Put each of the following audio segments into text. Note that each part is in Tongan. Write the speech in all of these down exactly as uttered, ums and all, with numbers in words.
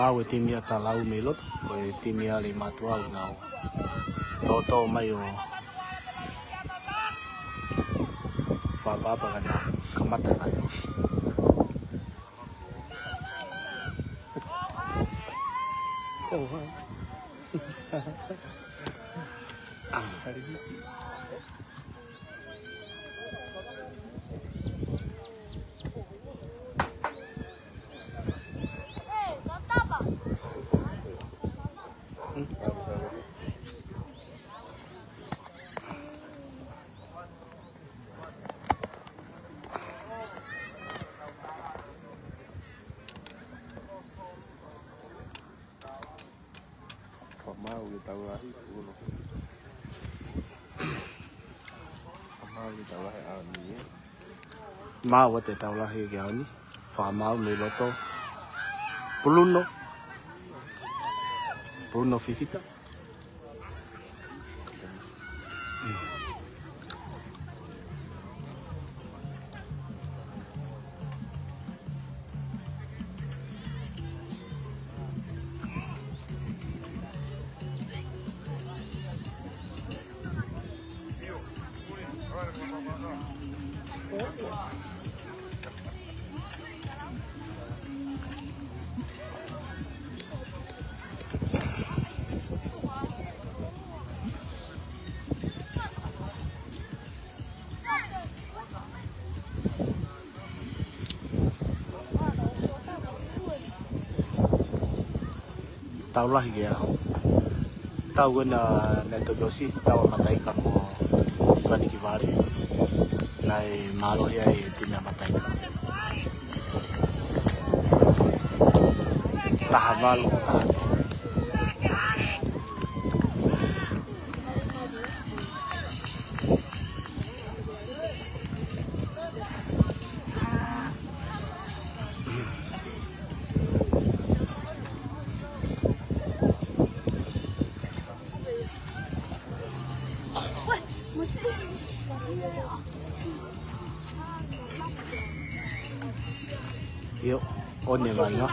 Maʻu e timi ʻa Talau mei loto, ko e timi ʻa Leimātuʻa ʻoku nau tōtō mai ʻo fakaʻapaʻapa ka nau kamata nai. Fakamau ke tau lahi, Bruno. Fakamau ke tau lahi ʻaho ni, ē. Mau ʻa e tau lahi ki he ʻaho ni. Fakamau mei loto. Bruno. Bruno Fifita. Tau lahi ke au. Tau ko ena naʻe toki ʻosi, tau ʻa Mataika mo Tuʻanikivale. Naʻe mālohi ai e timi ʻa Mataika. Taha valu, taha. ʻIo, ʻo ne vainga.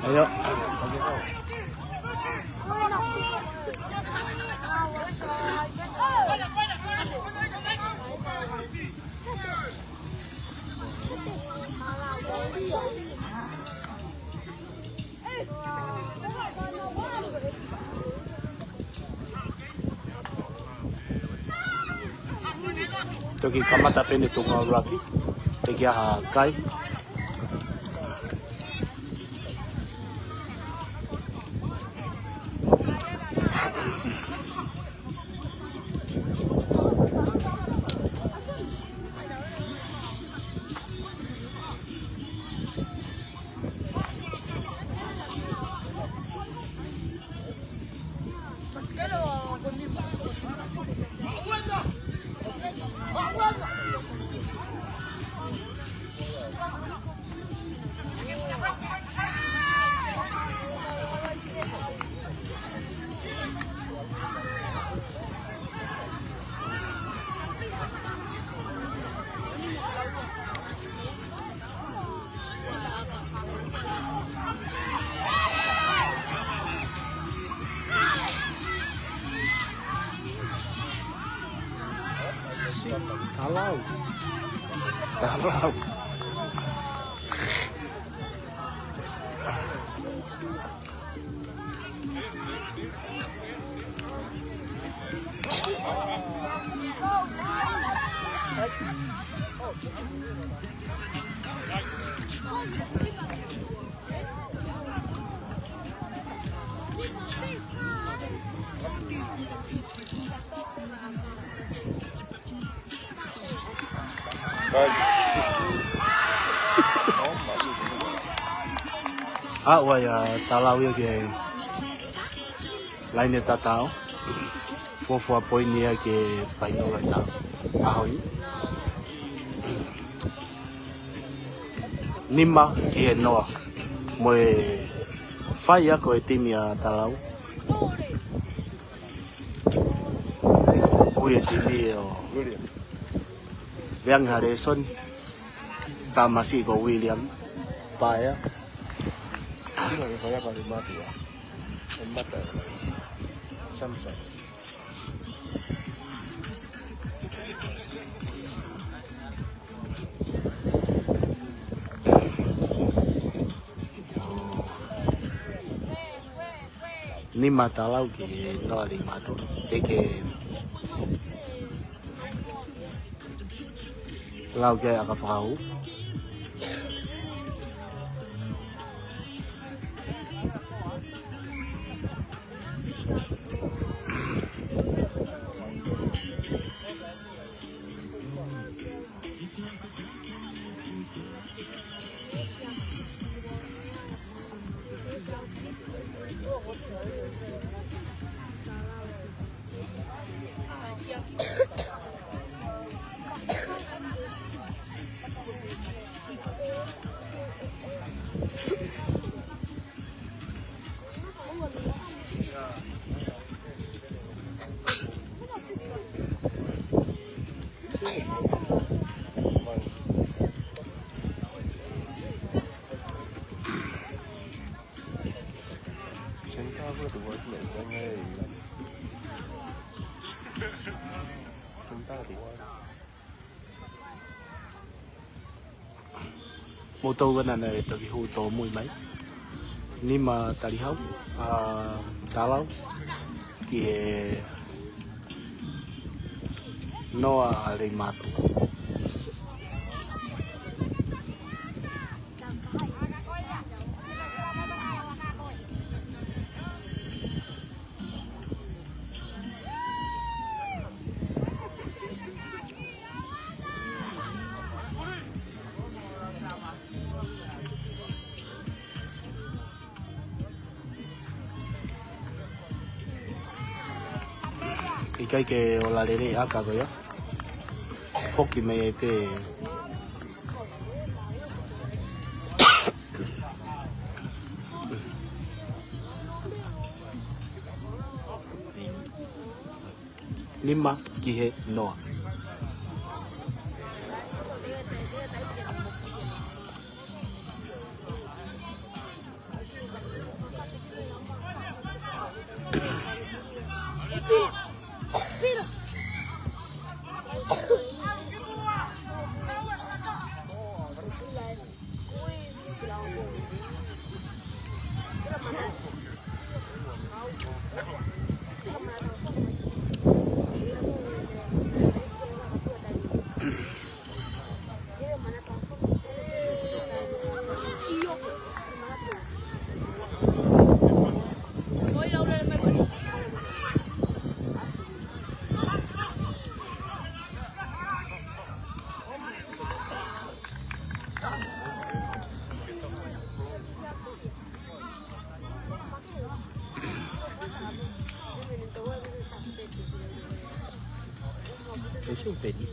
ʻAio. Toki kamata pē ʻene tuʻunga ʻuluaki, teʻeki ai ha kai. Siʻi Talau. Talau. ʻA, ʻoku ʻi ai ʻa Talau ia ki he laine tatau. Fuofua poini ia ki he fainolo ʻo e taʻu, ʻaho ni. Nima ki he noa. Mo e faiako ʻo e timi ʻa Talau. Ui e timi ʻo William. Veangi Harrison. Tamasiʻi ko William Paea. Sino ke faiako ʻa Matua. E mata. Samsung. Nima Talau ki he noa Leimātuʻa. Pea ke lau ki ai ʻa e fakahū. Mou tau ʻana naʻe toki hū tōmui mai. Nima Talihau, ʻa Talau, ki he noa Leimātuʻa. ʻIkai ke ola lelei ʻa e ʻaka ko ia. Foki mai ai pē. Nima ki he noa. Eso es un peli.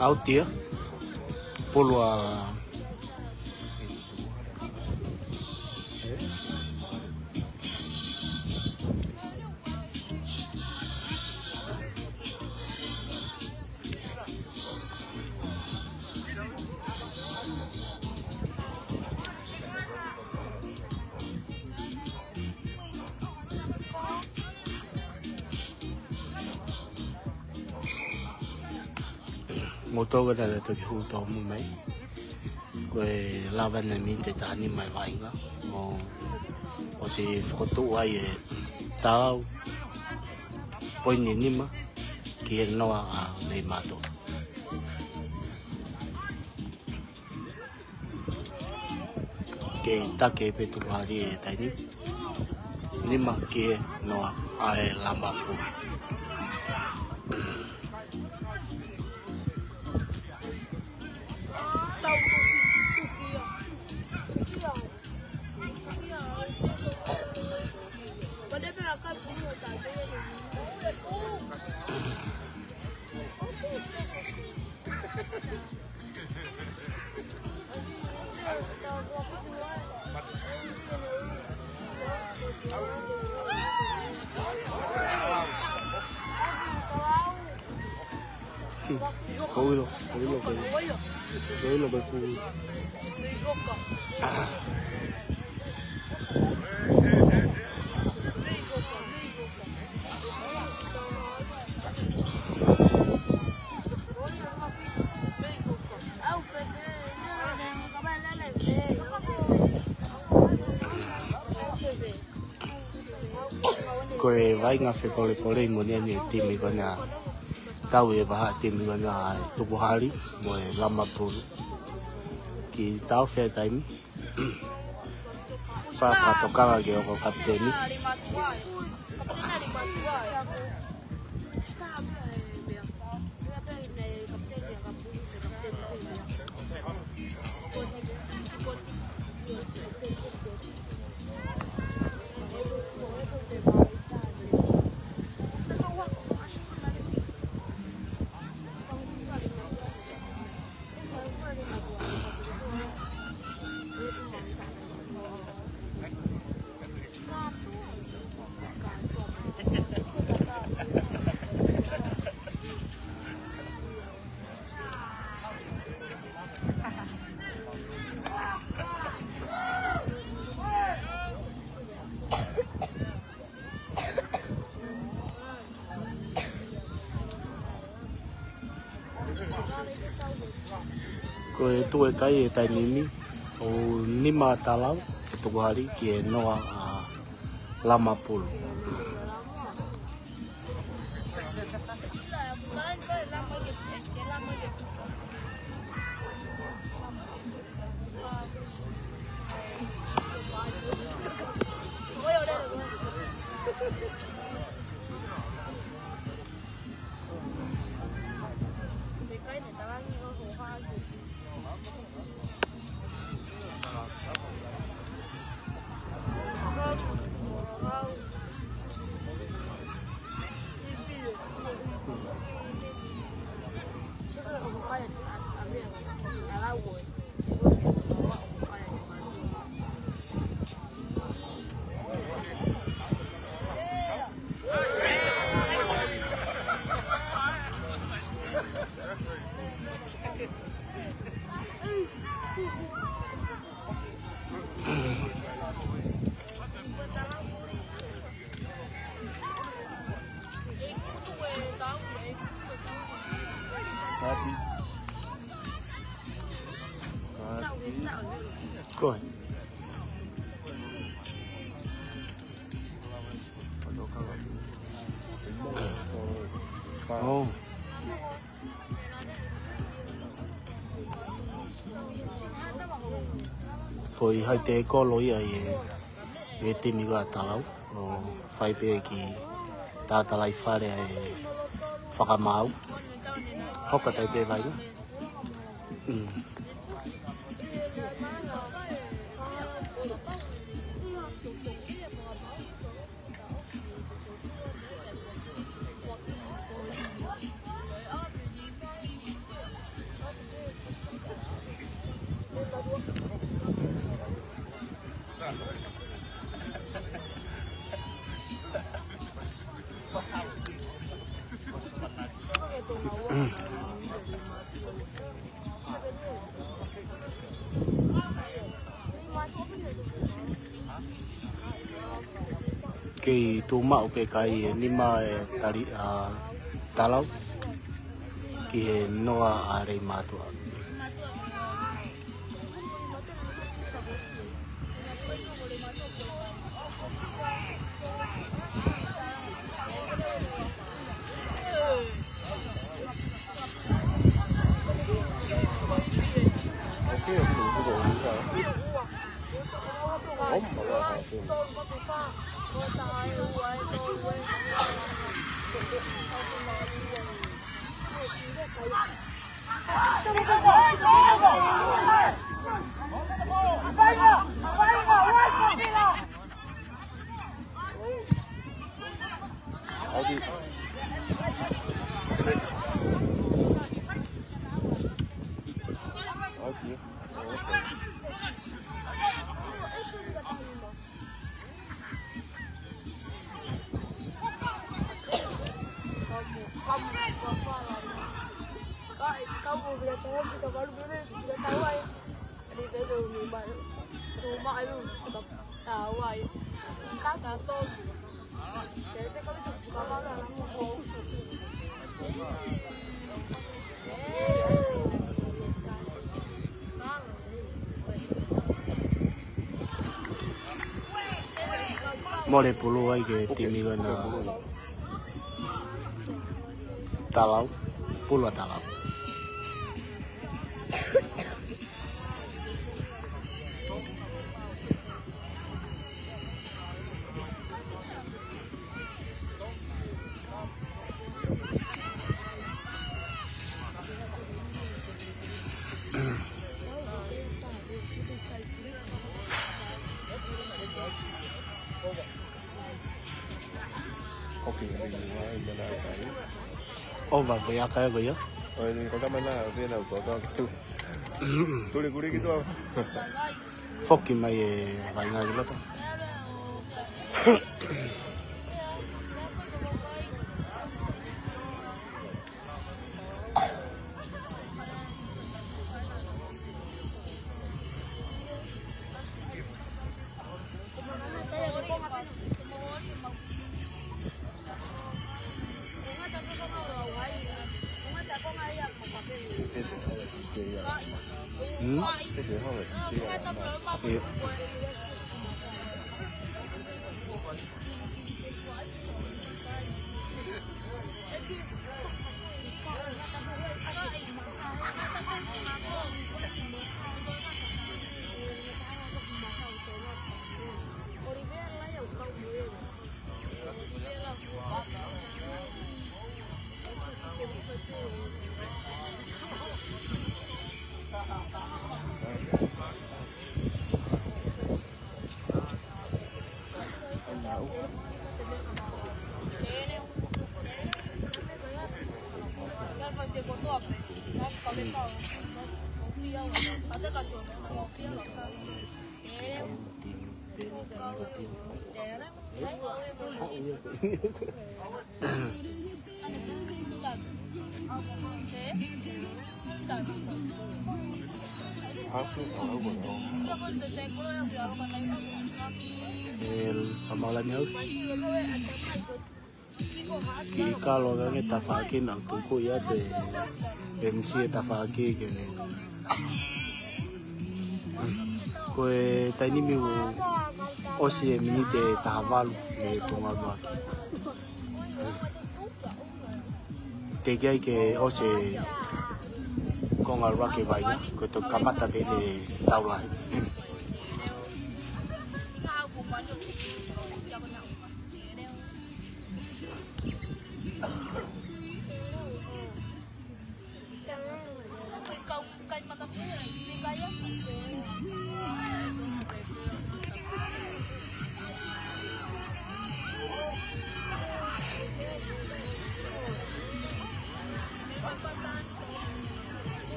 Out there. Polo a. Mo tau kata le toki hū tau mu mai. Ko e lava ʻena miniti ʻe taha nima e vaʻinga. ʻO, ʻosi fokotuʻu ai e tau poini nima ki he noa ʻa Leimātuʻa. Kei taki pē Tukuhali he taimi ni. Nima ki he noa ʻa e Lamapulu. Ko ilo, ko ilo, ko ilo, ko ilo, ko ilo. Ko e vaʻinga fepolepole ʻi he moʻoni ʻeni e timi ko ena. Tau e vaha timi ko ena ʻa e Tukuhali mo e Lamapulu. Ki tau fea taimi. Fa fakatokanga ke ʻo ko kapiteni. Ko e tuʻu e kai he taimi ni, ʻo nima talau, ʻe Tukuhali ki he noa ʻa Lamapulu. Ko e. ʻO. Foʻi haʻi te kolo ia ʻi he E timi ko ia ʻa Talau, ʻo fai pē ki he tatalaifale ʻa e Fakamaau. Hoko atu pē vainga. Mm. Kei tuʻu maʻu pē kai ʻe nima e tali ʻa Talau ki he noa ʻa Leimātuʻa. Mole pulu ai ki he timi ko ia ʻa Talau, pulu ʻa Talau. ʻOva ko ia kai ko ia. Foki mai e vainga ki loto. Hmm? Iya. El Amalan Yaut. Kiʻi kalo ange tafaʻaki naʻa ku tuku ia pē M C e tafaʻaki ke ne. Ko e taimi ni ʻoku ʻosi e miniti ʻe taha valu mei he konga ʻuluaki. Teʻeki ai ke ʻosi e konga ʻuluaki vainga, ko e toki kamata pē ʻene tau lahi.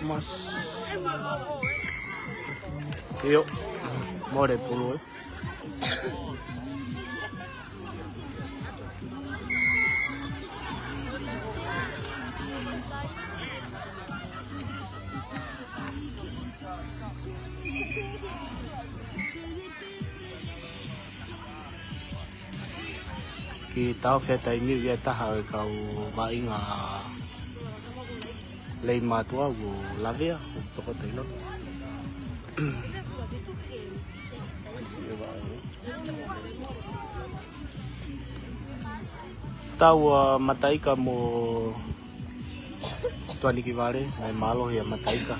Mas. ʻIo, mole pulu, ē. Kiʻi taʻofi e taimi ʻi he taha ʻo e kau vaʻinga Leimātuʻa ʻoku lavea, ʻoku tokoto ʻi loto. Tau ʻa Mataika mo Tuʻanikivale, naʻe mālohi ʻa Mataika.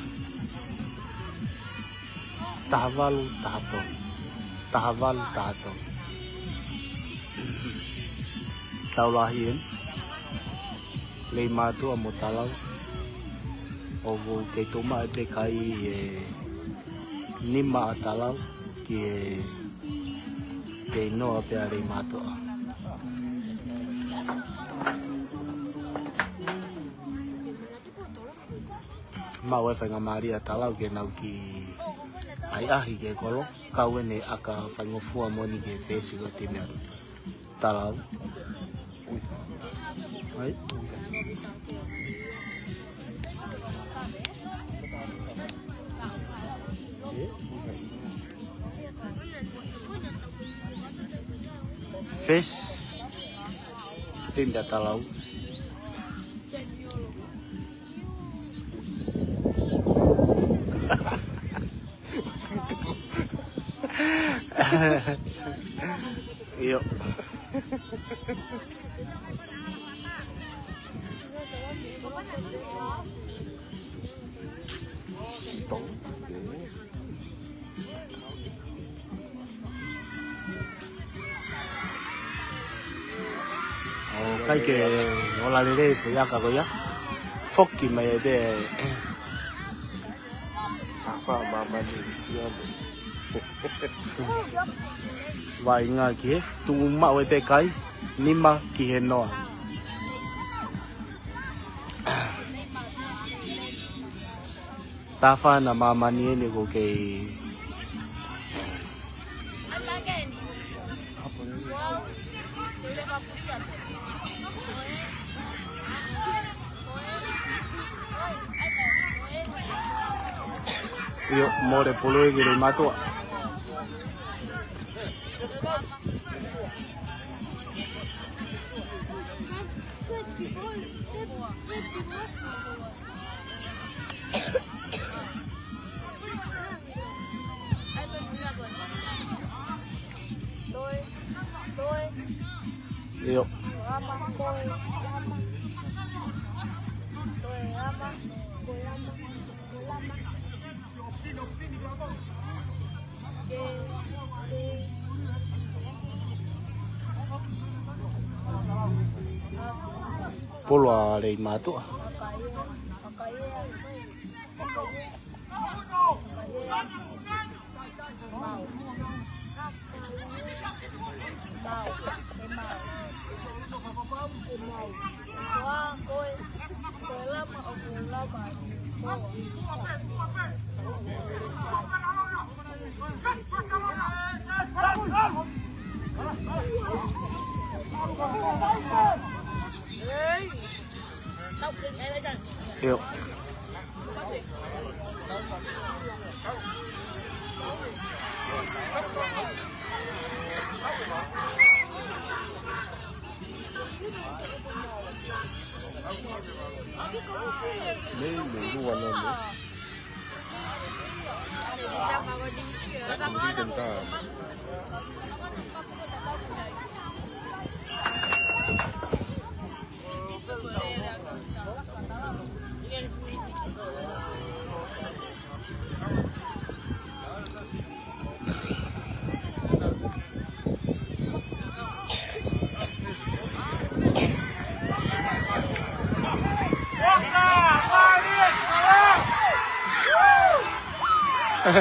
Taha valu, taha tolu. Taha valu, taha tolu. Tau lahi eni. Leimātuʻa mo Talau. ʻOku kei tuʻu maʻu pē kai ʻe nima ʻa Talau ki he kei noa pē ʻa Leimātuʻa. Maʻu e faingamālie ʻa Talau ke nau kiʻi ʻahiʻahi ki he kolo, kau ʻene ʻaka faingofua moʻoni ki he fesi ko e timi ʻa Talau. ʻAi. Fesi, timi ʻa Talau. ʻIo. ʻOku ʻikai ke ola lelei e foʻi ʻaka ko ia. Foki mai ʻe pē. Tafa māmani ia mo. Vaʻinga ki he, tuʻu maʻu e pē kai, nima ki he noa. Tafa na māmani eni ko kei. ʻIo, mole pulu ʻi he Leimātuʻa. ʻIo. Pulu ʻa Leimātuʻa. ʻIo. Nei, nei, lua nō, nei. Toe,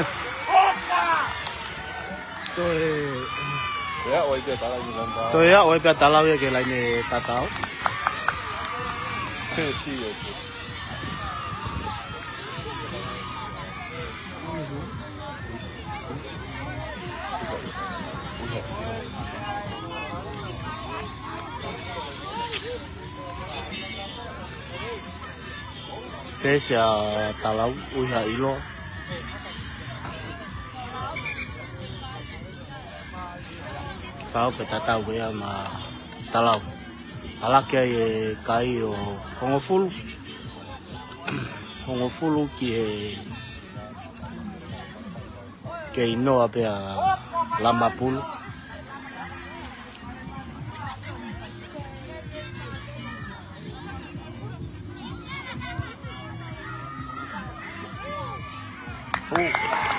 ʻEa, ʻoe pea tala ki langa. Toe ʻea, ʻoe pea tala ia ki he laine tatau. He, si, ʻoku. Fesi ʻa Talau, ui ha ʻilo. Kau ke tatau ia ma Talau. ʻAlaki ai e kai ʻo hongofulu. Hongofulu ki he kei noa pea Lamapulu.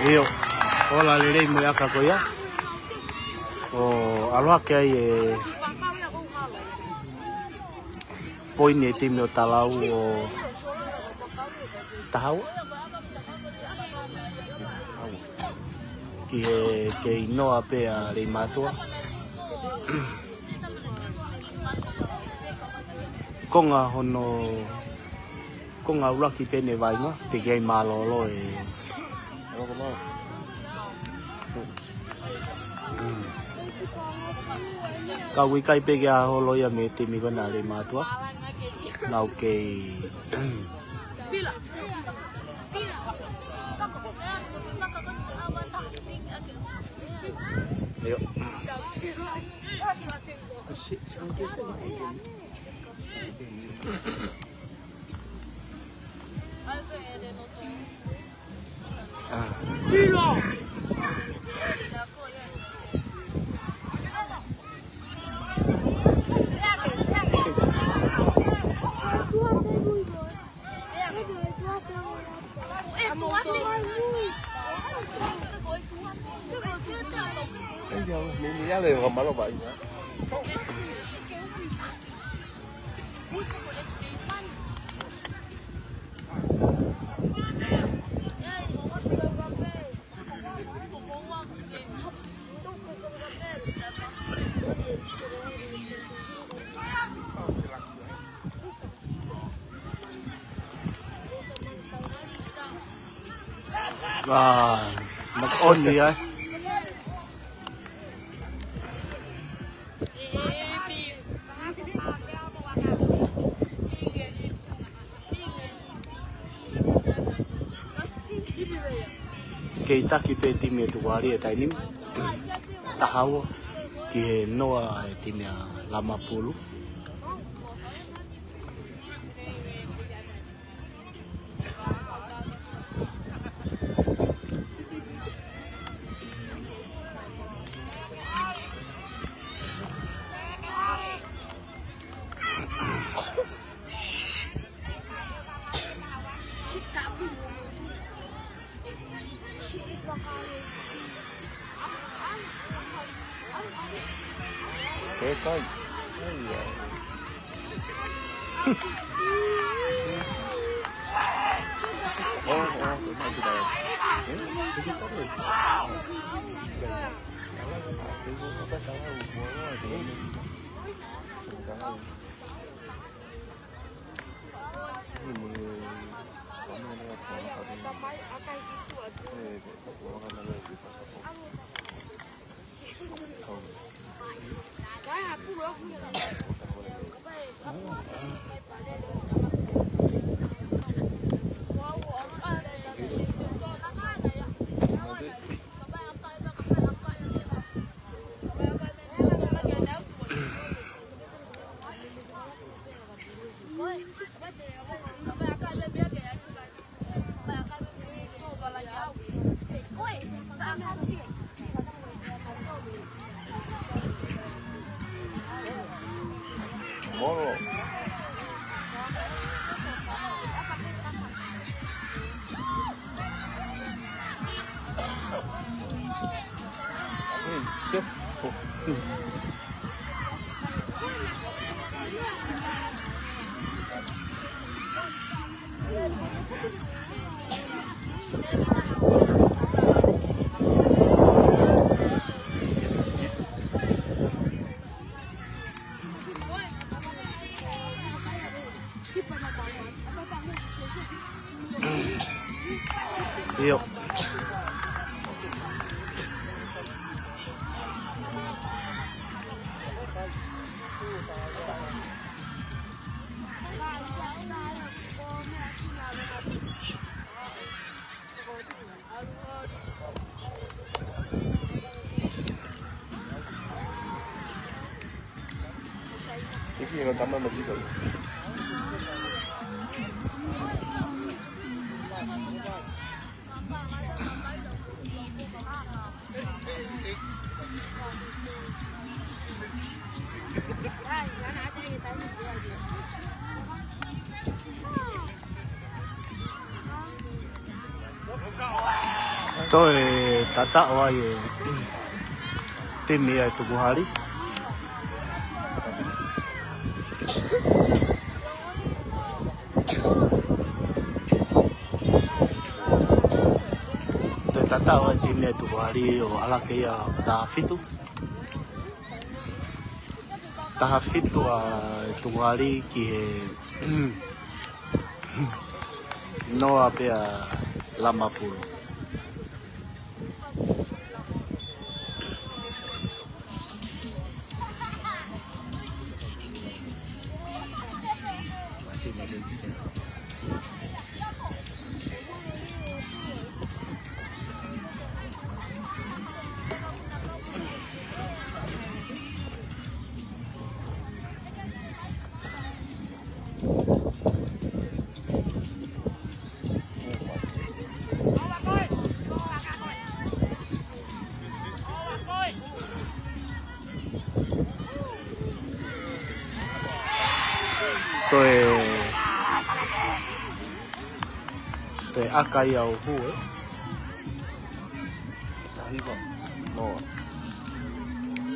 ʻIo, ola lelei mo e aka ko ia. ʻO ʻalu hake ai e poini e timi ʻo Talau ʻo taha ua. Ki he kei noa pea Leimātuʻa. Konga hono, konga ʻuluaki pē ʻene vaʻinga, teʻeki ai mālōlō e. Ka ʻoku ʻikai pē ke ʻā holo ia mei he timi ko ena ʻa Leimātuʻa. Nau kei. ʻIo. ʻA, makaʻoni ai. Kei taki pē timi e Tukuhali he taimi ni. Taha ua ki he noa e timi ʻa Lamapulu. ʻIo. Toe tataʻo ai e timi ʻa e Tukuhali. Toe tataʻo ai e timi ʻa e Tukuhali ʻo ʻalu hake ia ʻo taha fitu. Taha fitu ʻa e Tukuhali ki he noa pē ʻa Lamapulu. Toe, toe ʻaka ia ʻo hū, ē? Taha hiva. No.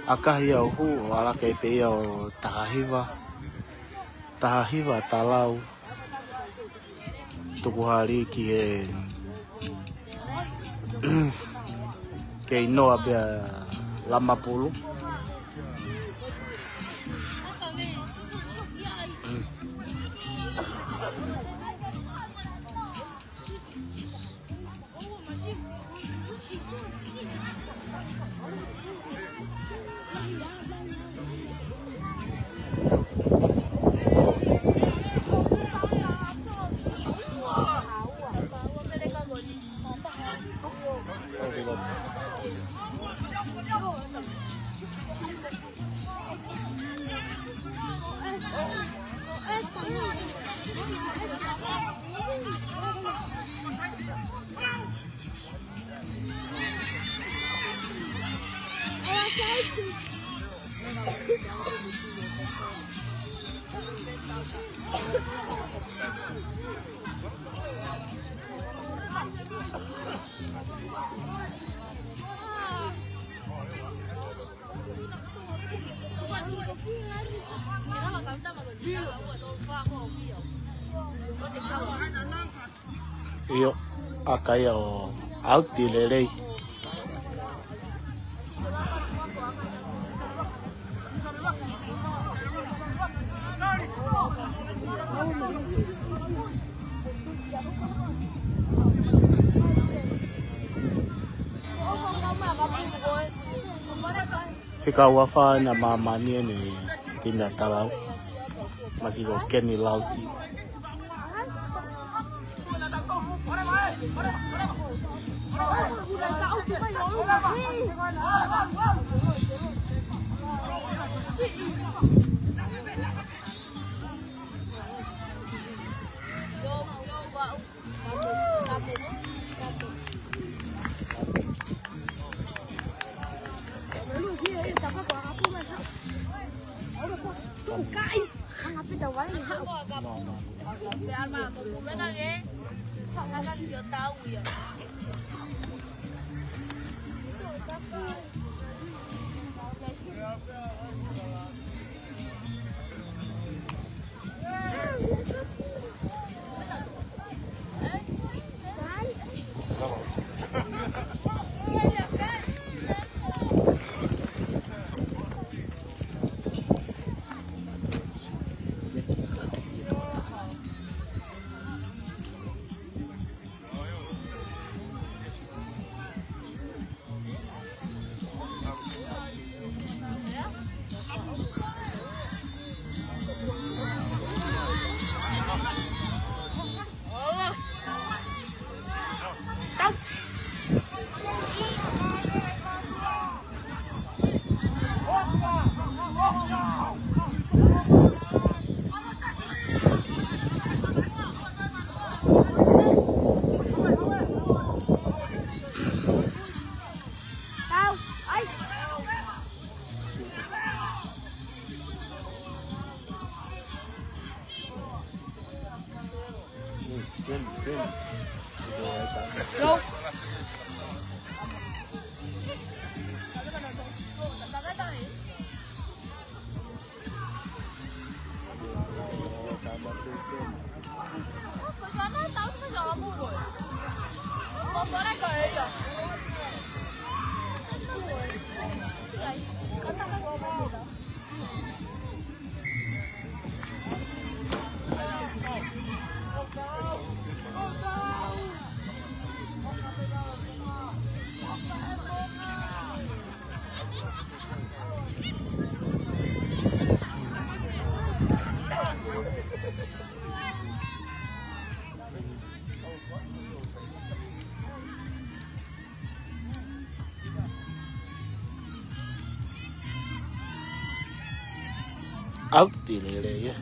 ʻAkahi ia ʻo hū, ʻo ʻalu hake pē ia ʻo taha hiva. Taha hiva talau. Tukuhali ki he kei noa pē ʻa Lamapulu. ʻIo, ʻaka ia ʻo ʻauti lelei. Fika ua fā ʻena māmani ʻeni timi ʻa Talau. Masiʻi ko Kenny Lauti. Yo. ʻAuti lelei ia.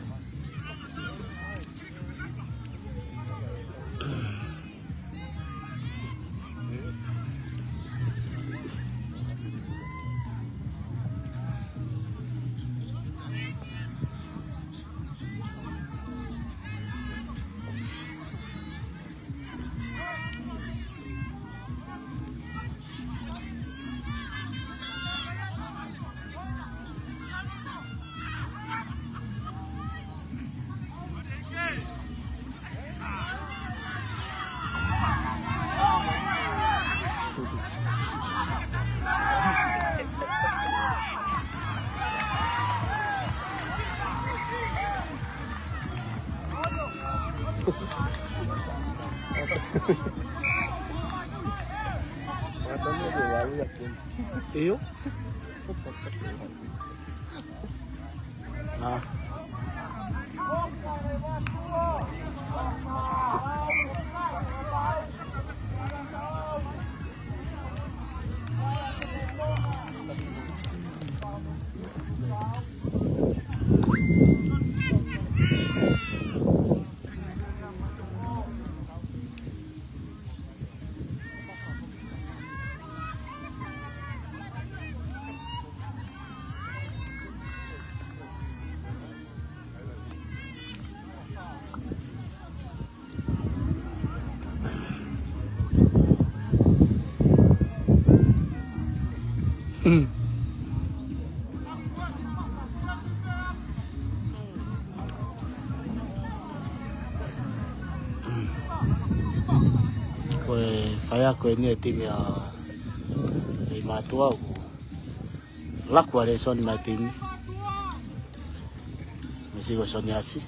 ʻIo. Ah. Mm. Ko e faiako eni e timi ʻa Leimātuʻa ʻoku laku ʻa Lēsoni mai timi. Mesi ko Soniasi.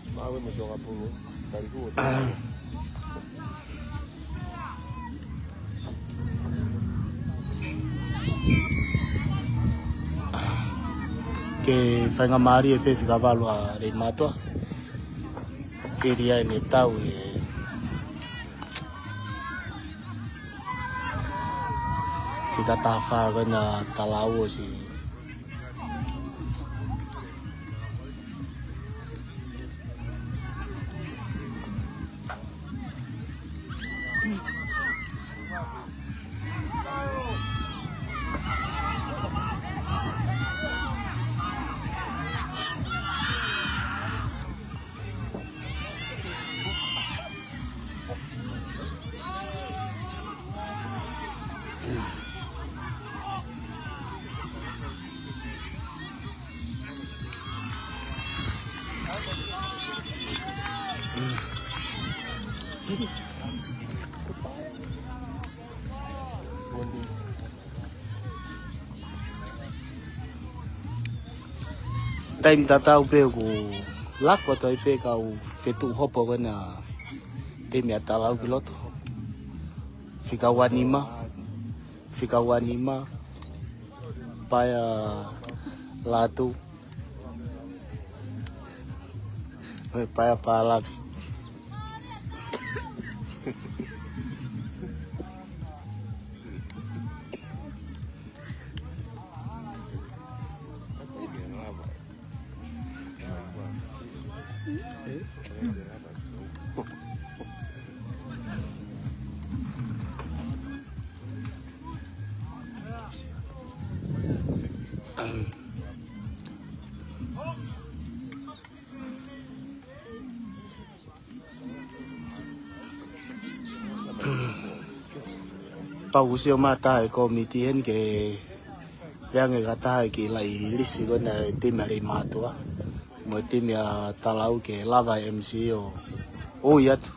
Ke faingamālie pē fika valu ʻa Leimātuʻa. Ke lia ʻene tau e fika taha fā ko ena Talauosi. Taimi tatau pē ʻoku laku atu ai pē kau fetuʻu hopo ko ena timi ʻa Talau ki loto. Fika ua nima, fika ua nima, Paea Lātū, Paea Pālavi. Pau kuo sio mai ʻa e kōmiti heni ke veange ka taha ki he laʻi lisi ko ena ʻa e timi ʻa Leimātuʻa mo e timi ʻa Talau ke lava e M C ʻo ui atu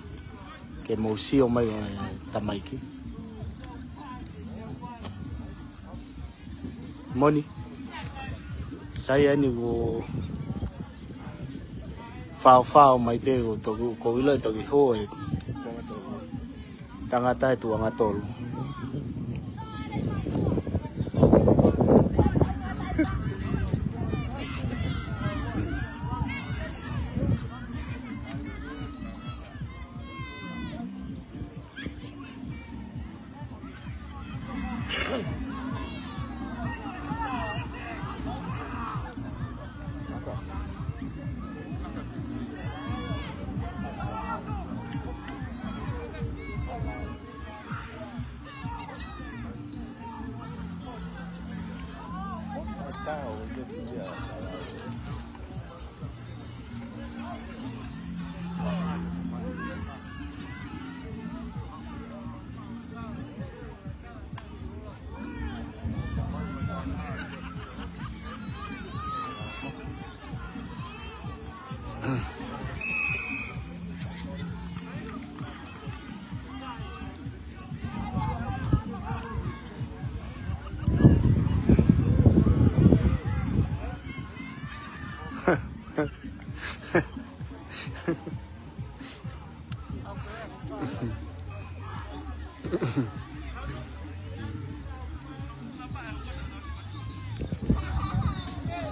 ke mou sio mai ʻa e tamaiki. Moni. Sai eni kuo faofao mai pē ko toki, ko ʻilo ʻe toki hō e tangata e tuʻunga tolu.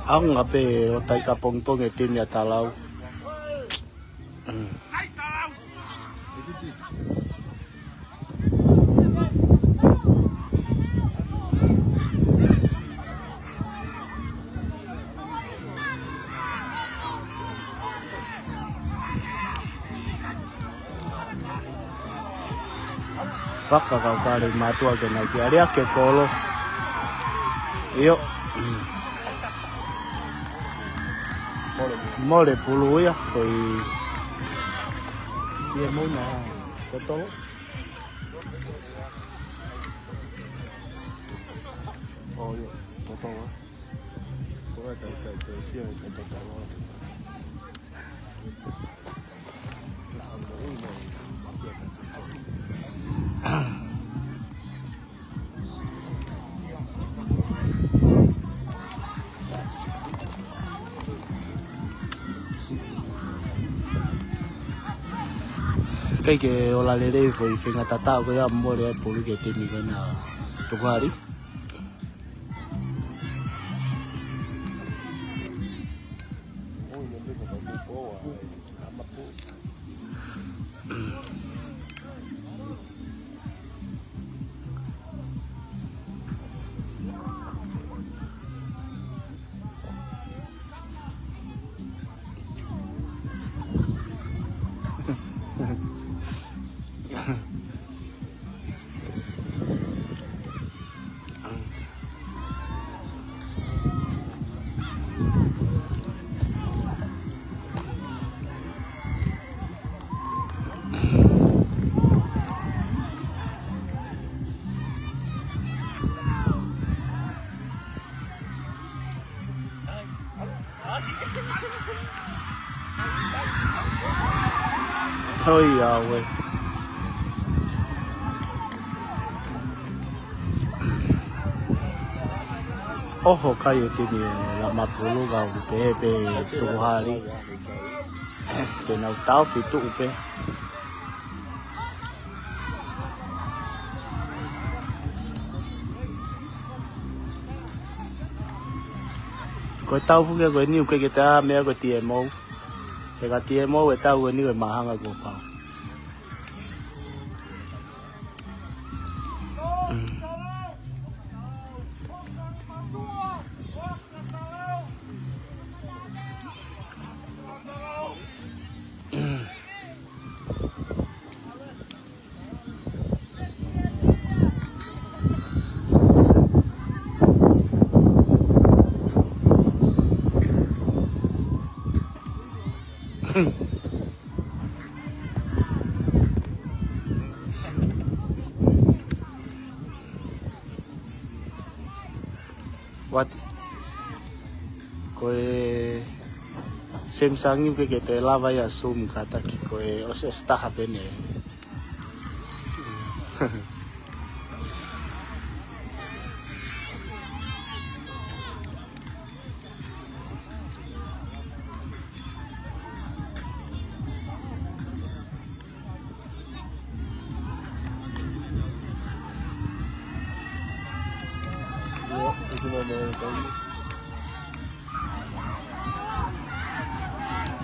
ʻAonga pē ʻo taika pongipongi e timi ʻa Talau. Fakakaukau ʻa Leimātuʻa ke nau kiʻi ʻalu hake kolo. ʻIo. Mole pulu ia, ko e, ia mo na, ko tolo. ʻO ia, ko tolo. Ko e kai, kai, kai, sia, kai, kai, kai, kai. ʻIkai ke ola lelei foʻi feinga tatau ko ia mole ai pulu ki he timi ko ena Tukuhali. Hoi, ʻauē. ʻOho kai e timi ʻa Lamapulu ka ʻoku pehē pē Tukuhali. Te nau taofi tuʻu pē. Ko e tau fuke ko eni ʻoku ʻikai ke te ʻā meʻa ko e T M O. He ka T M O e tau eni ko e māhanga kuo pau. Pati. Ko e Samsung ʻoku ʻikai ke te lava ia ʻo Zoom kātaki, ko e ʻosi, ʻosi taha pē eni.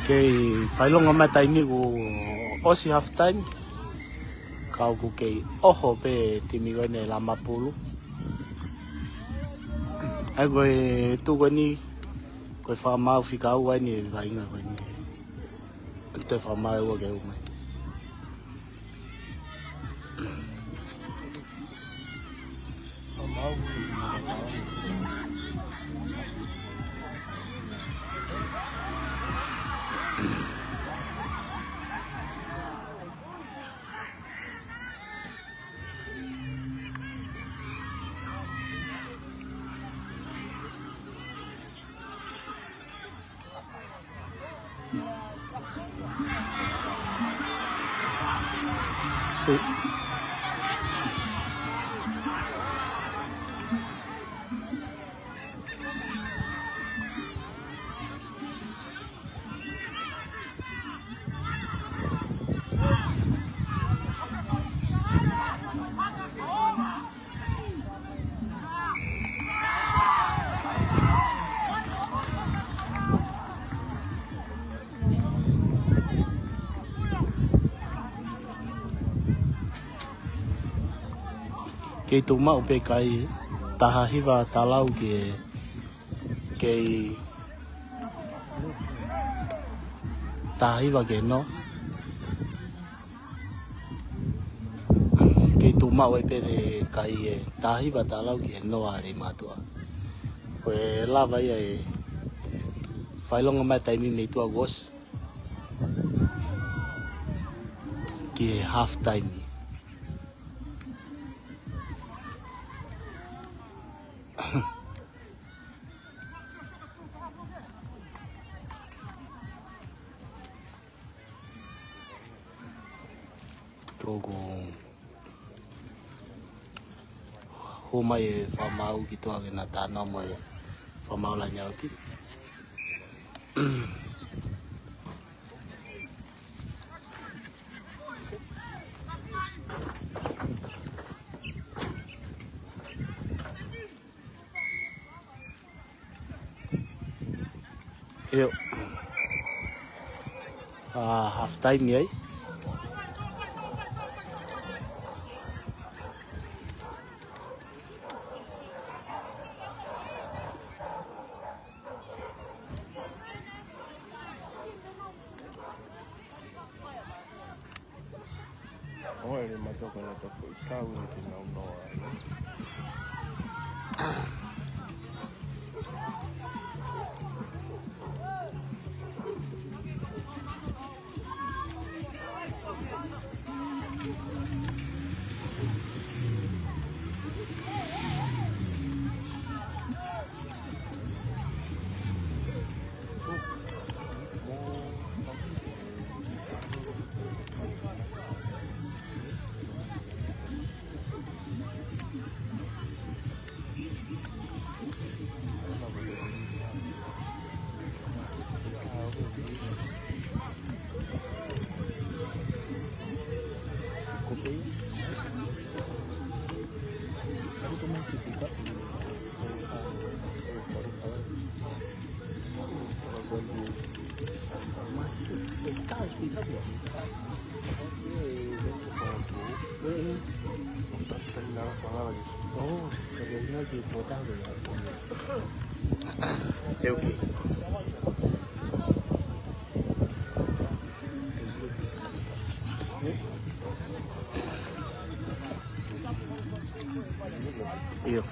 Kei fakaʻilonga mai taimi kuo ʻosi half time. Ka ʻoku kei ʻoho pē timi ko eni Lamapulu. ʻA ia ko e tuʻu ko eni, ko e fakamaau fika ua eni e vaʻinga ko eni. Te fakamaau ua ke ʻomai. Kei tuʻu maʻu pē kai taha hiva talau ke, kei taha hiva ke noa. Kei tuʻu maʻu ai pē ʻe he kai e taha hiva talau ki he noa ʻa Leimātuʻa. Ko e lava ia ʻe fakaʻilonga mai taimi mei tuʻa kuo ʻosi ki he half time. Toko. Hū mai e fakamaau ki tuʻa ke na talanoa mo e fakamaau laine ʻauti. ʻIo. ʻA, half time ai. ʻO e Leimātuʻa ko ena toko ʻi kau ʻi te nau noa. ʻIo.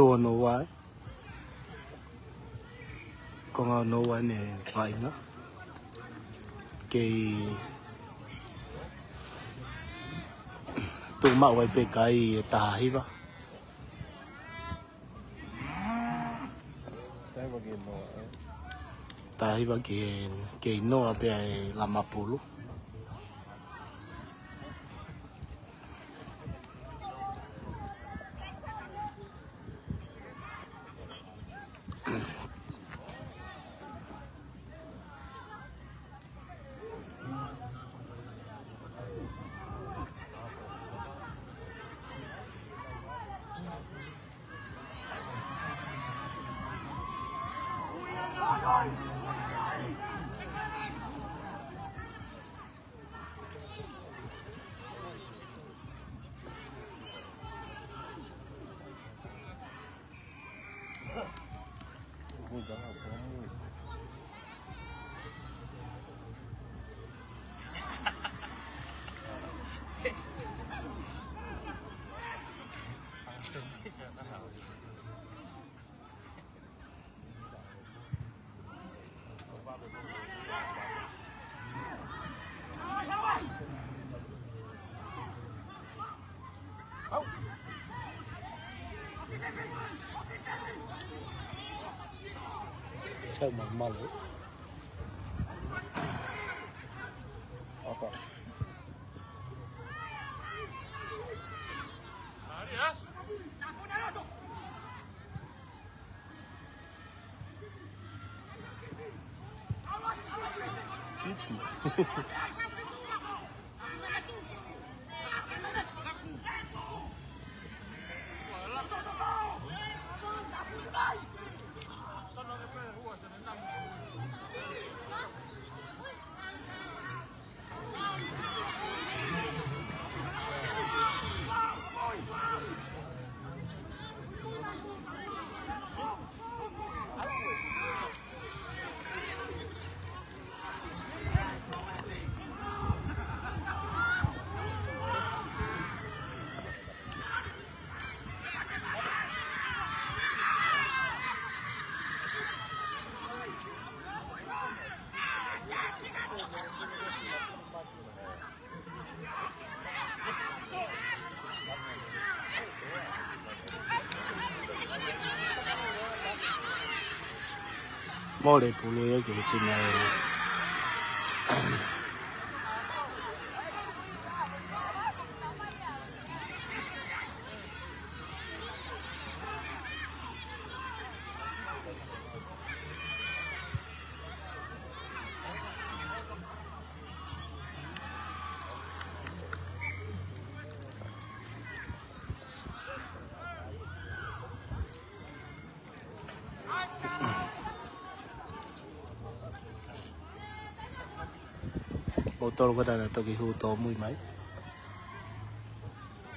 Ono ua, ko e konga ono ua ʻene vaʻinga. Kei tuʻu maʻu ai pē kai ʻe taha hiva. Taha hiva ki he, kei noa pē ʻa e Lamapulu. Sai malumalu. Apa? Mole pulu ia ke tina e. Mo tolo ko tana toki hū tōmui mai.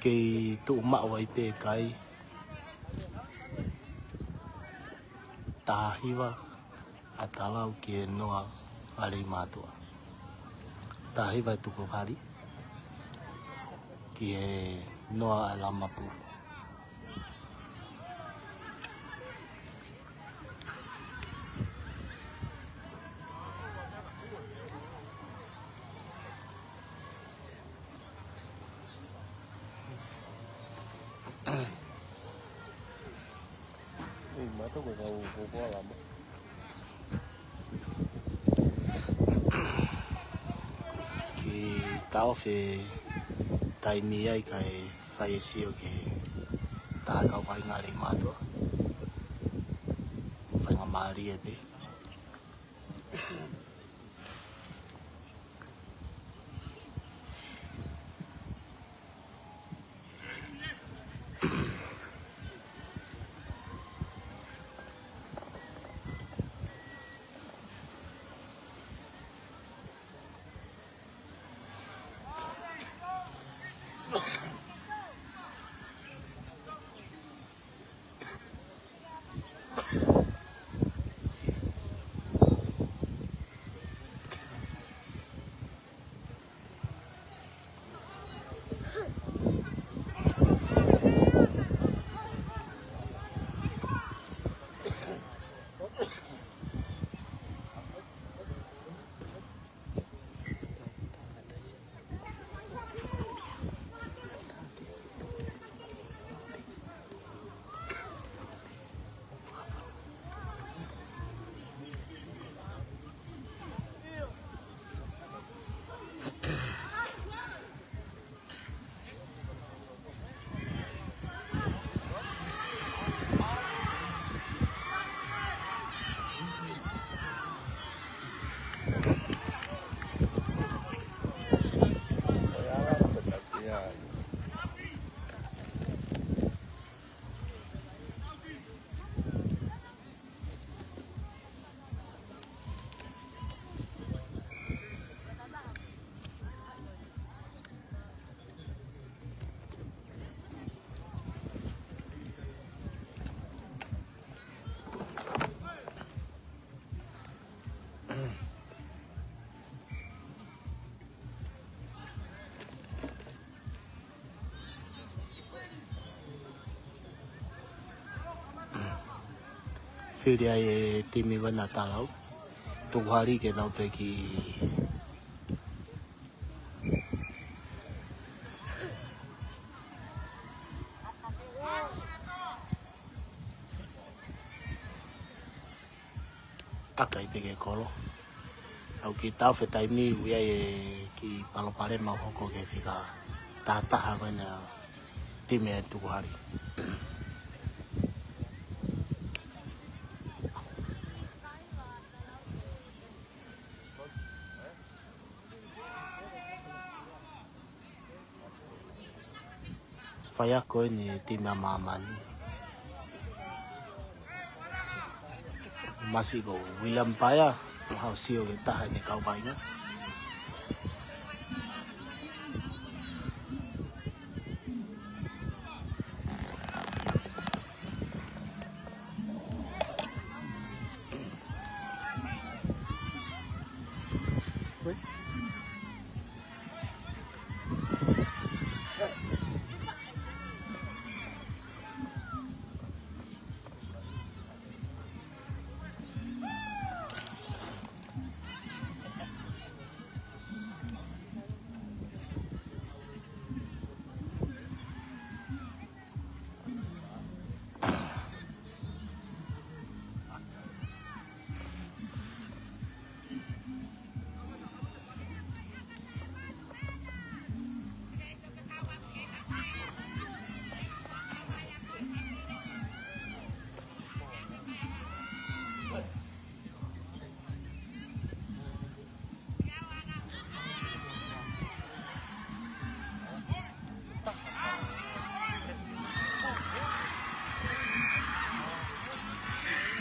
Kei tuʻu maʻu ai pē kai. Taha hiva ʻa Talau ki he noa ʻa Leimātuʻa. Taha hiva ʻa Tukuhali ki he noa ʻa Lamapulu. Ei, mata ko kau ko ko alama. Ki taofi taimi ai kae fai e sio ki he taha kau vaʻinga Leimātuʻa. Faingamālie pē. Fili ai e timi ko ena Talau. Tuku hali ke nau teki ʻakai pē ke kolo. ʻOku kiʻi taʻofi e taimi ʻoku ʻi ai e kiʻi palopalema ʻoku hoko ki he fika taha taha ko ena timi ʻa e Tuku Hali. Faiako eni e timi ʻa māmani. Masiʻi ko William Paea, ʻoku hau sio ki he taha ʻene kau vaʻinga.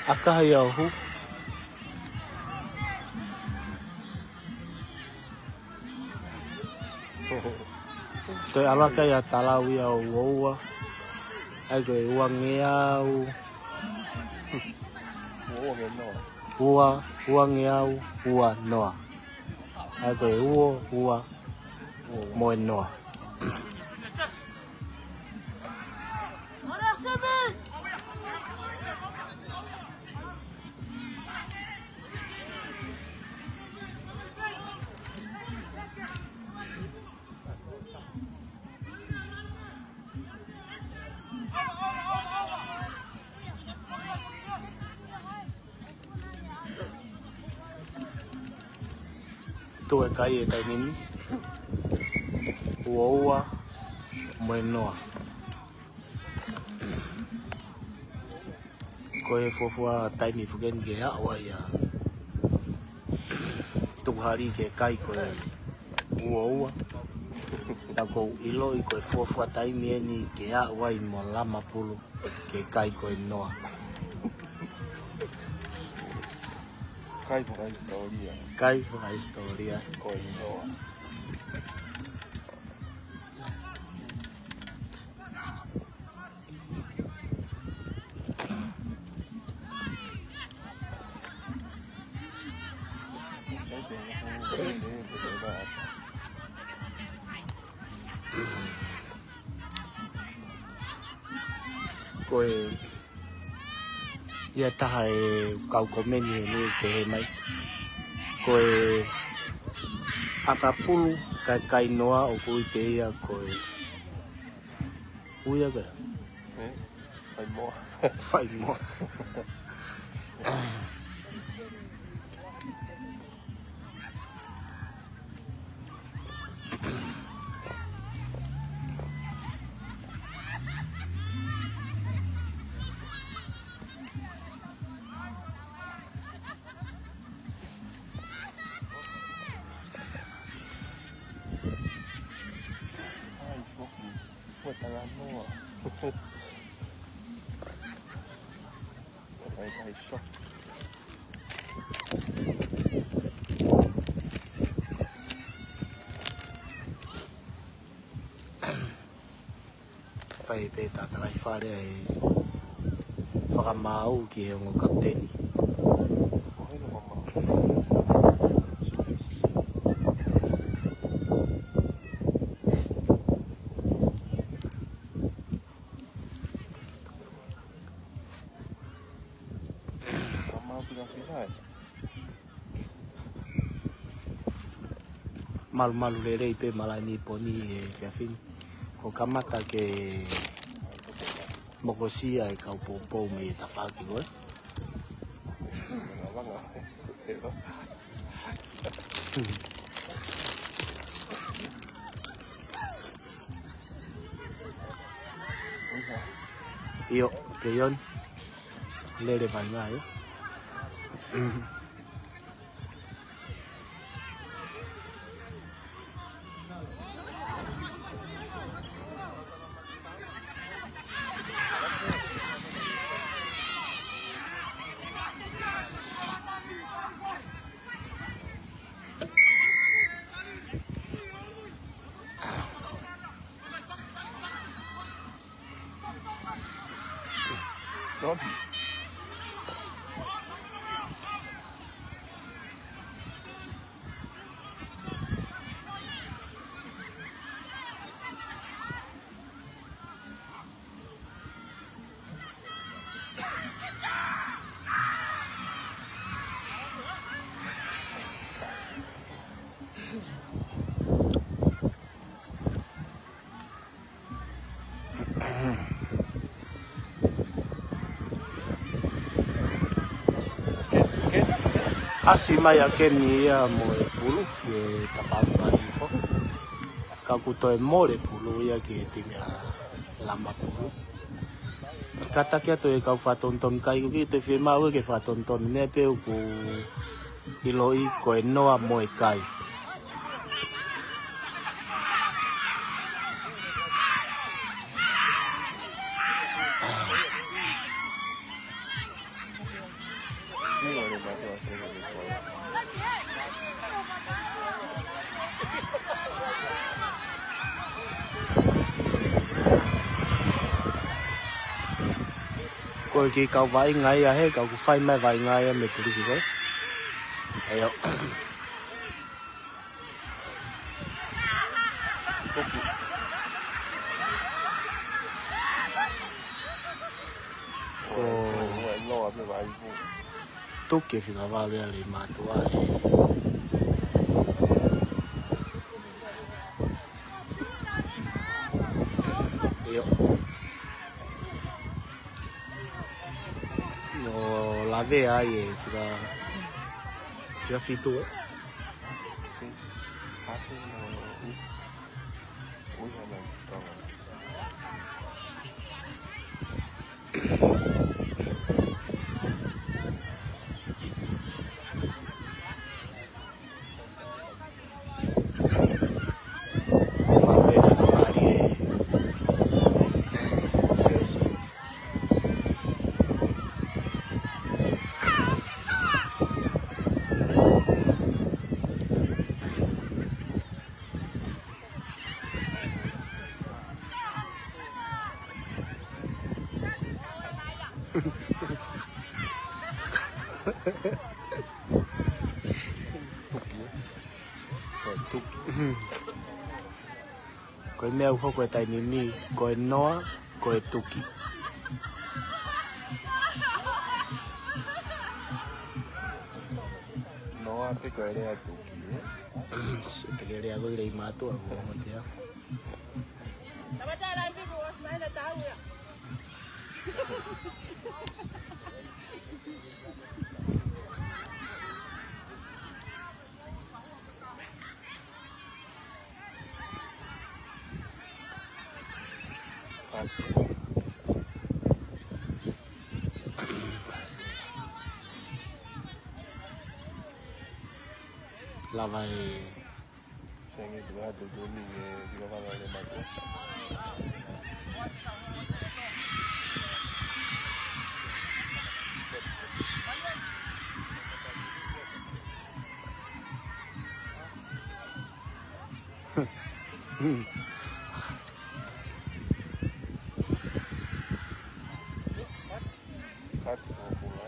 ʻAkahi au hu. Toe ʻalu hake ʻa Talau ia ʻo ua ua. ʻAi ko e ua ngeau. Ua, ua ngeau, ua noa. ʻAi ko e ua ua mo e noa. Tuʻu e kai e taimi ni. Ua ua mo e noa. Ko e fuofua taimi foki eni ke aʻu ai ʻa Tuku Hali ke kai ko e ua ua. Naʻa ku ʻiloʻi ko e fuofua taimi eni ke aʻu ai mo Lamapulu ke kai ko e noa. Kai fakahisitōlia. Kai fakahisitōlia. Ko e noa. Ko e ia taha e kau komeni eni pehē mai. Ko e ʻakapulu kae kai noa ʻoku ui pē ia ko e ui ʻa ka. Eh, fai moa. Fai moa. Ai, foki. Fue talanoa. Ai, ai, shock. Fai pē tatalaifale ʻa e fakamaau ki he ongo kapiteni. Malumalu lelei pē malai ni poni e kiafini. Ko kamata ke mokosia e kau poupou mei he tafaʻaki ko ē. ʻIo, peion. Lele mai ngā ia. ʻAsi mai ʻa Keni ia mo e pulu, ʻi he tafaʻaki fakahihifo. Ka kuo toe mole pulu ia ki he timi ʻa Lamapulu. Kātaki atu e kau fakatonutonu kai, ʻoku ʻikai ke fiemaʻu ke fakatonutonu, meʻa pē ʻoku ʻiloʻi ko e noa mo e kai. Ko e kiʻi kau vaʻinga ia he, kau ʻoku fai mai vaʻinga ia mei Tuʻiloki ko ē. ʻIo. Ko Tuki e fika valu ia ʻa Leimātuʻa ē. ʻIo. ʻO lavea ai e fika, fika fitu ē. Tuki, ē? Ko e tuki. Ko e meʻa ʻoku hoko he taimi ni, ko e noa, ko e tuki. Noa pē ko e lea tuki, ē? Te ke lea ko e Leimātuʻa, ko e ongo ia. Lava e Senge tu ha tu tu ni e fika fanga le mako. Kati ko kula.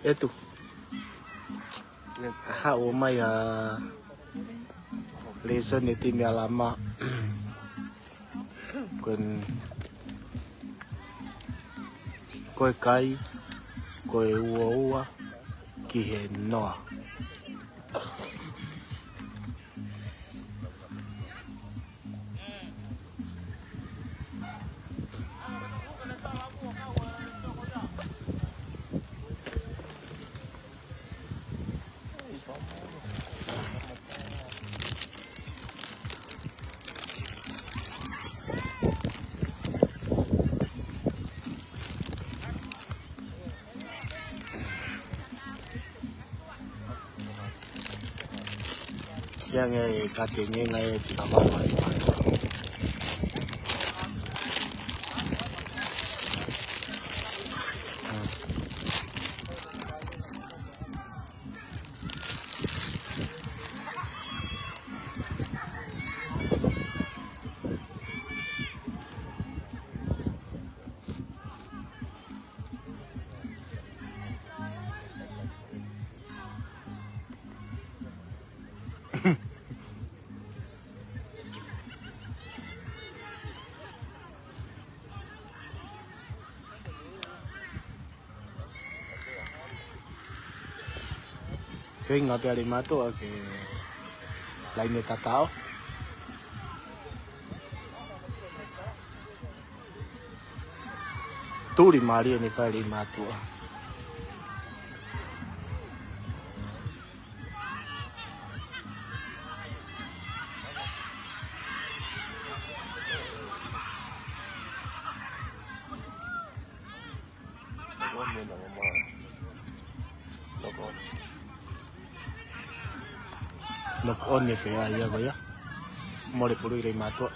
Etu. Haʻu mai ʻa Lēsoni e timi ʻa Lama. Ko e, ko e kai, ko e uaua ki he noa. Ia nge e kate nge ngai e fika vava e mata. Feinga pē ʻa Leimātuʻa ke laine tatau. Tuli mālie ʻene fai ʻe Leimātuʻa. Knock on e fea ia ko ia. Mole pulu ʻi Leimātuʻa.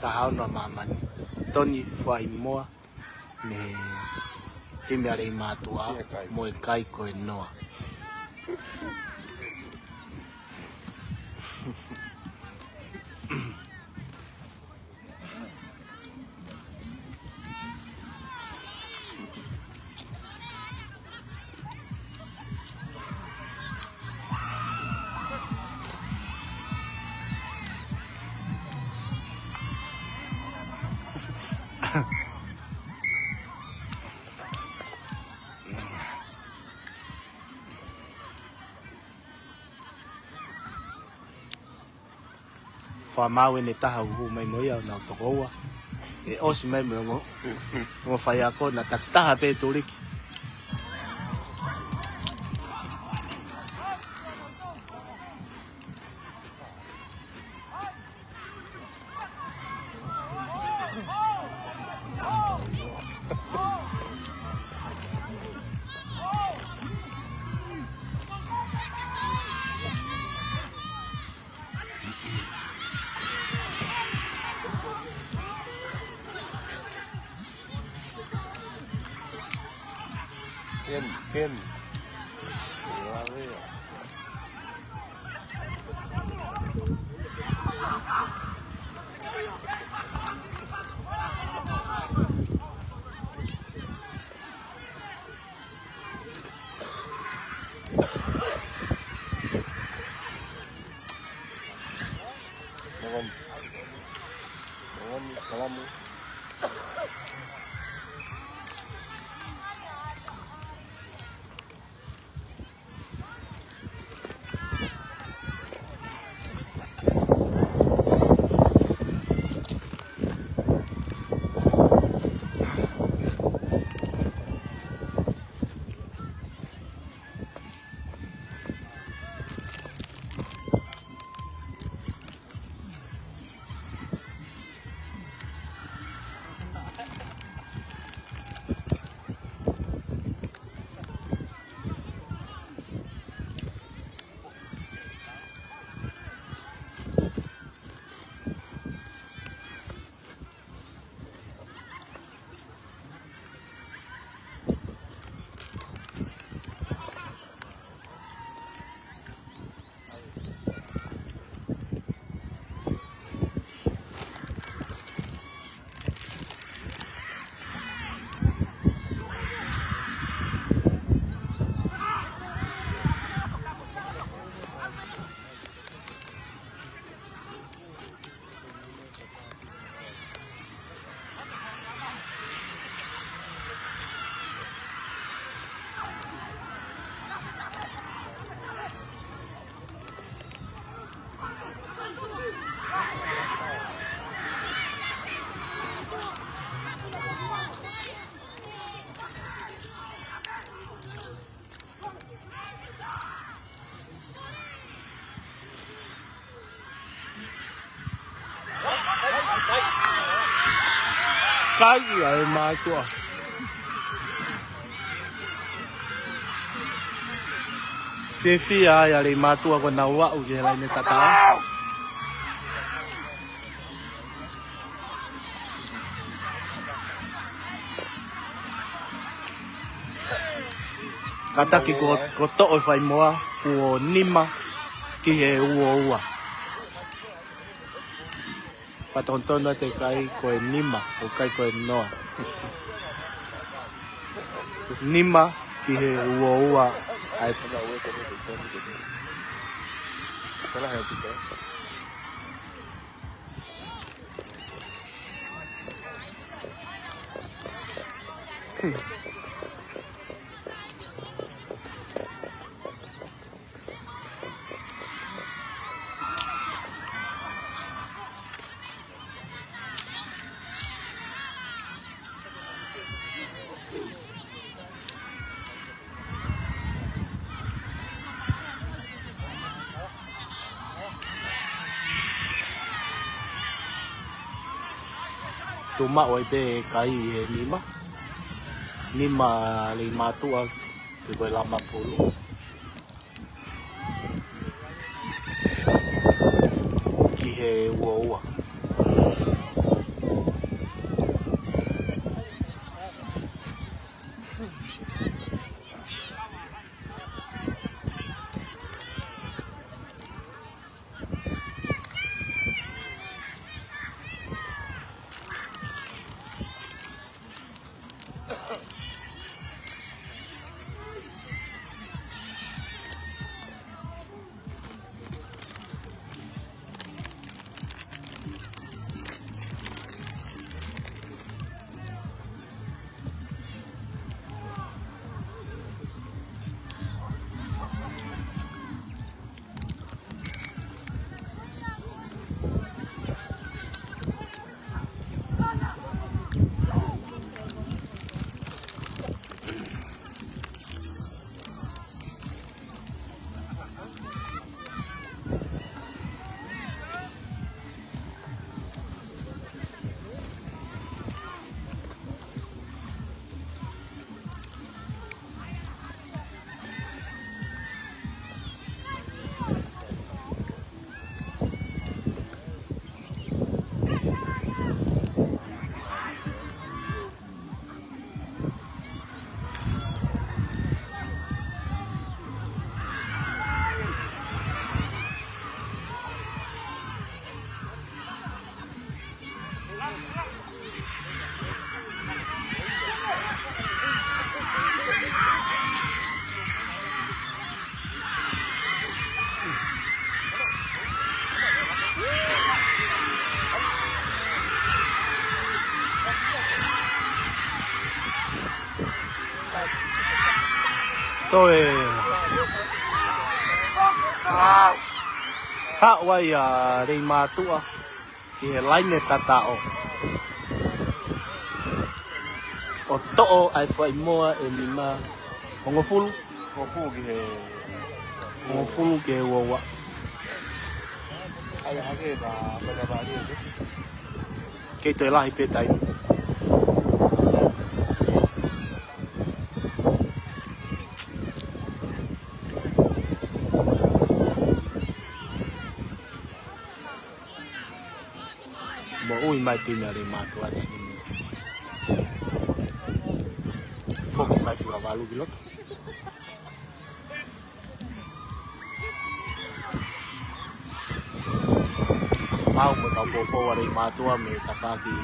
Taha ono ʻa māmani. Toni Fuaimoa mei he timi ʻa Leimātuʻa mo e kai ko e noa. Fakamāu ʻene taha ʻoku hū mai mo ia ʻo nau toko ua. ʻE ʻosi mai mo e ongo, ongo faiako naʻa takitaha pē tuliki. Ken, Ken. Kai ia e mātuʻa. Fiefia ai ʻa e mātuʻa ko ʻenau aʻu ki he laine tataʻo. Kātaki ko, ko toʻo e faimoa, kuo nima ki he ua ua. Fakatonutonu atu e kai ko e nima, ʻoku ʻikai ko e noa. Nima ki he ua ua. ʻAi. Tuʻu maʻu ai pē e kai ʻi he nima. Nima Leimātuʻa ki he ko e Lamapulu. Ki he ua ua. Toe haʻu ai ʻa Leimātuʻa ki he laine tataʻo ʻo toʻo ʻa e faimoa ʻe nima. Hongofulu. Hongofulu ki he, hongofulu ki he ua ua. ʻAi hake ka pena pali ʻe. Kei toe lahi pē taimi. Moʻui mai e timi ʻa Leimātuʻa ʻi he taimi ni. Foki mai fika valu ki loto. Mau mo e kau poupou ʻa Leimātuʻa mei tafaʻaki.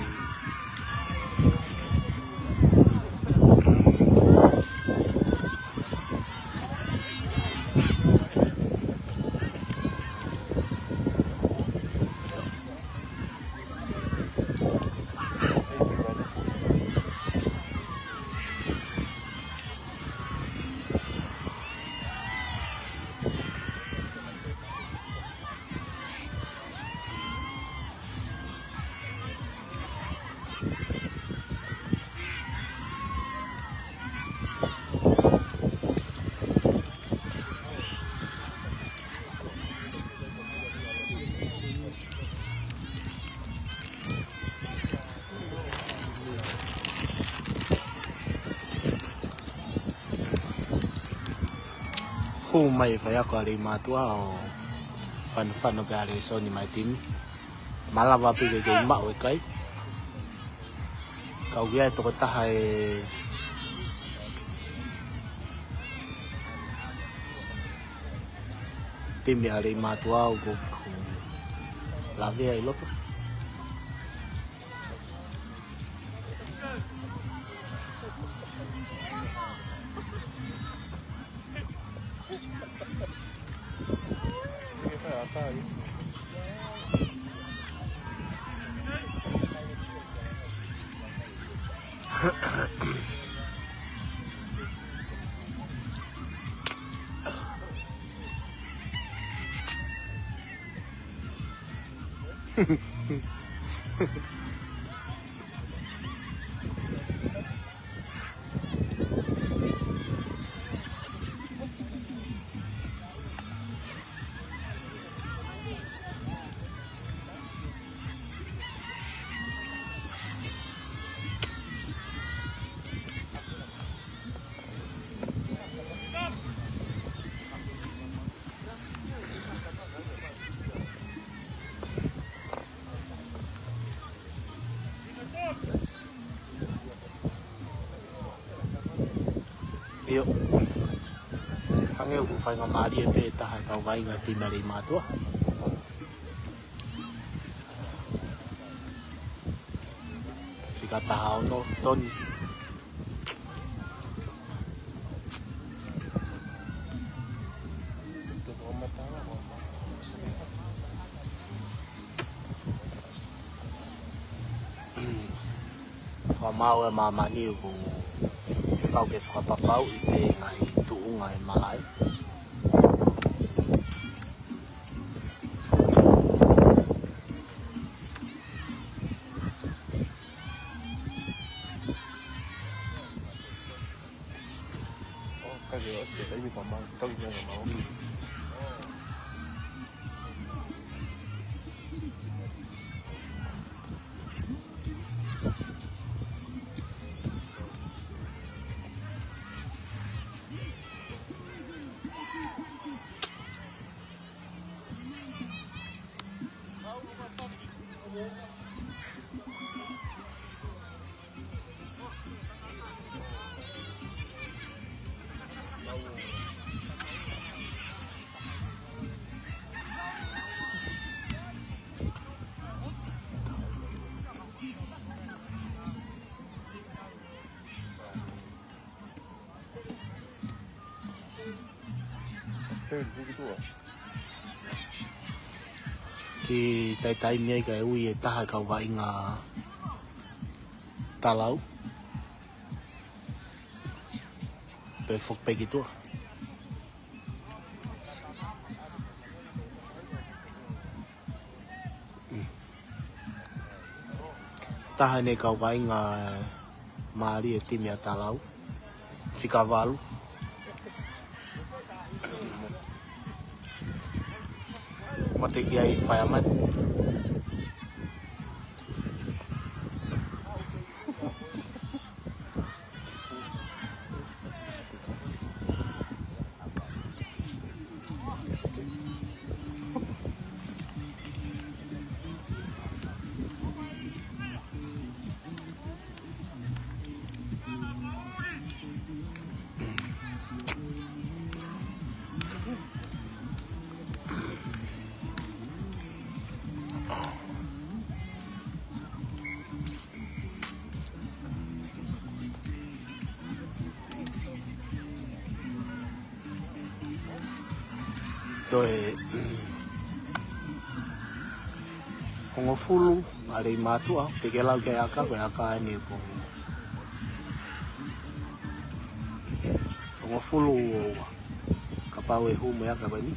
Pō mai e faiako ʻa Leimātuʻa ʻo fanofano pē ʻa Lēsoni mo e timi. Malava pē ke kei maʻu e kai. Kau ki ai e tokotaha e timi ʻa Leimātuʻa ʻoku lavea ʻi loto. ʻIo. Hangē ʻoku faingamālie pē ʻe taha e kau vaʻinga timi ʻa Leimātuʻa. Fika taha ono, Toni. Fakamaau e māmani ʻoku pau ke fakapapauʻi pē ngaahi tuʻunga e malaʻe. Kiʻi taʻitaʻi meʻa ia kae ui e taha e kau vaʻinga talau. Toe foki pē ki tuʻa. Taha eni e kau vaʻinga mālie e timi ʻa Talau. Fika valu. Mate ki ai Fireman. Toe hongofulu ʻa Leimātuʻa, te ke lau ki he ʻaka, ko e ʻaka eni ko hongofulu ua ua. Kapau ʻe hū mo e ʻaka ko eni.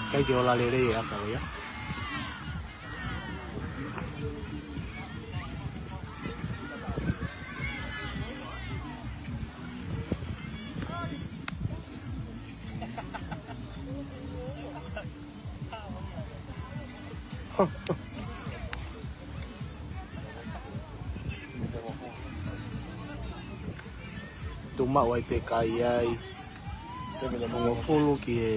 ʻIkai ke ola lelei e ʻaka ko ia. Tuʻu maʻu ai pē kai ai. Hongofulu ki he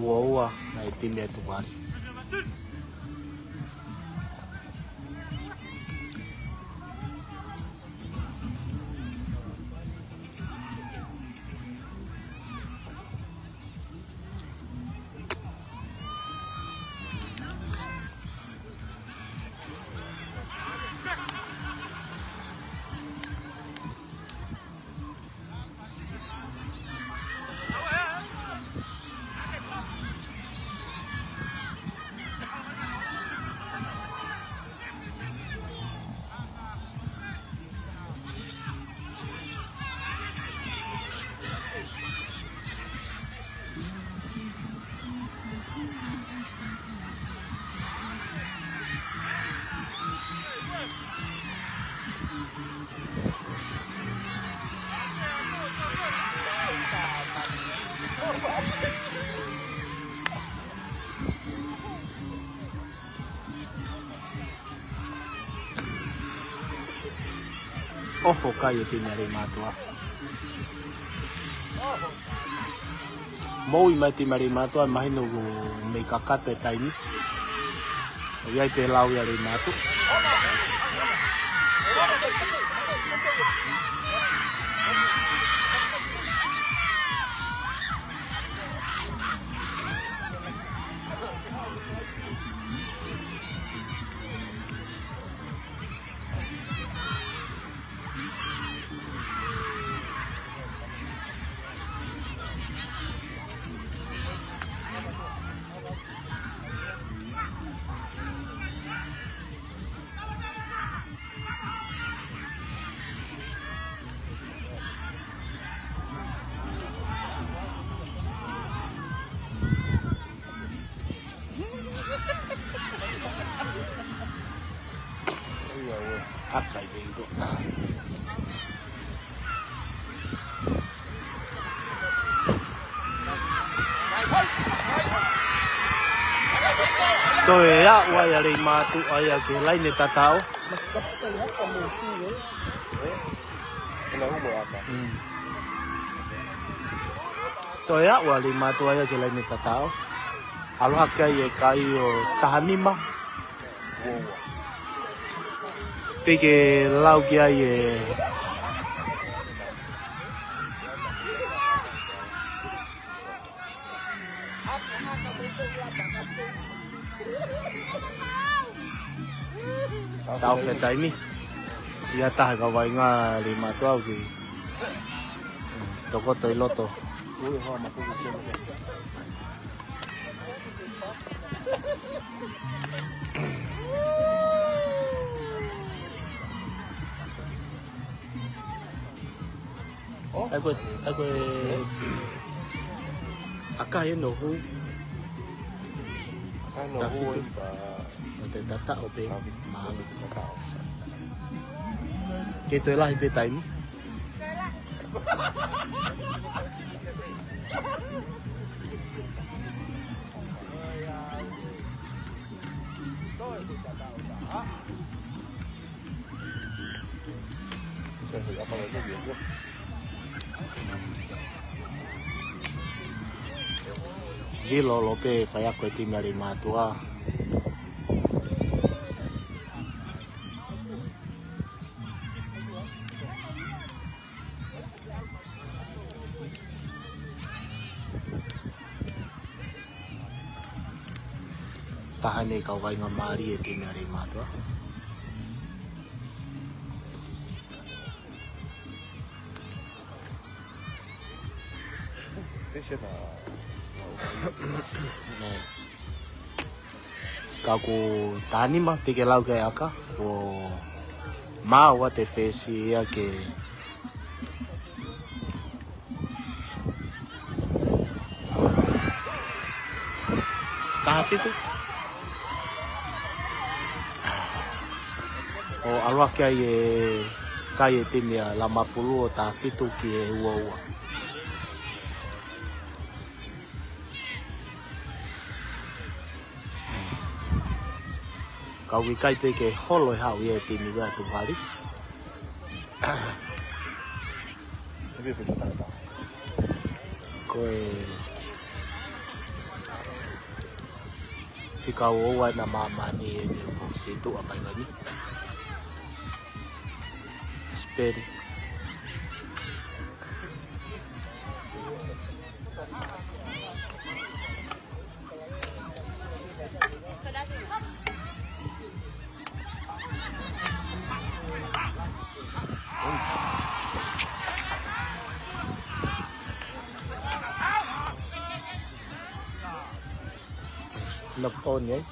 uaua ʻa e timi ʻa Tupari. ʻOho kai e timi ʻa Leimātuʻa. Moʻui mai e timi ʻa Leimātuʻa, mahino ʻoku mei kakato e taimi. ʻOku ʻi ai pē lau ia Leimātuʻa. ʻAkai pē ʻi tuʻa. Toe aʻu ai ʻa Leimātuʻa ia ki he laine tataʻo. Mm. Toe aʻu ʻa Leimātuʻa ia ki he laine tataʻo. ʻAlu hake ai e kai ʻo taha nima. Te ke lau ki ai e tau fetaimi. ʻI ai ha taha e kau vaʻinga Leimātuʻa ʻoku tokoto ʻi loto. ʻAi ko e, ʻai ko e, ʻakai ʻe nohu. ʻAkai ʻe nohu. Tafitu. Ē, pa. ʻO te tataʻo pē. Tafitu. Mālō. Tataʻo. Ke toe lahi pē taimi. Vilo lo pē faiako e timi ʻa Leimātuʻa. Taha eni e kau vaʻinga mālie e timi ʻa Leimātuʻa. Ka ʻoku taha nima te ke lau ki ai ʻaka, ʻoku maʻu ʻa e fesi ia ke taha fitu. ʻO ʻalu hake ai e kai e timi ʻa Lamapulu ʻo taha fitu ki he uaua. Ka ʻoku ʻikai pē ke holo e haʻu ia e timi ʻa Tupari. Ko e fika ua ua ʻena māmani ʻeni ʻoku situʻa mai ngani. Speri. Naponi, eh?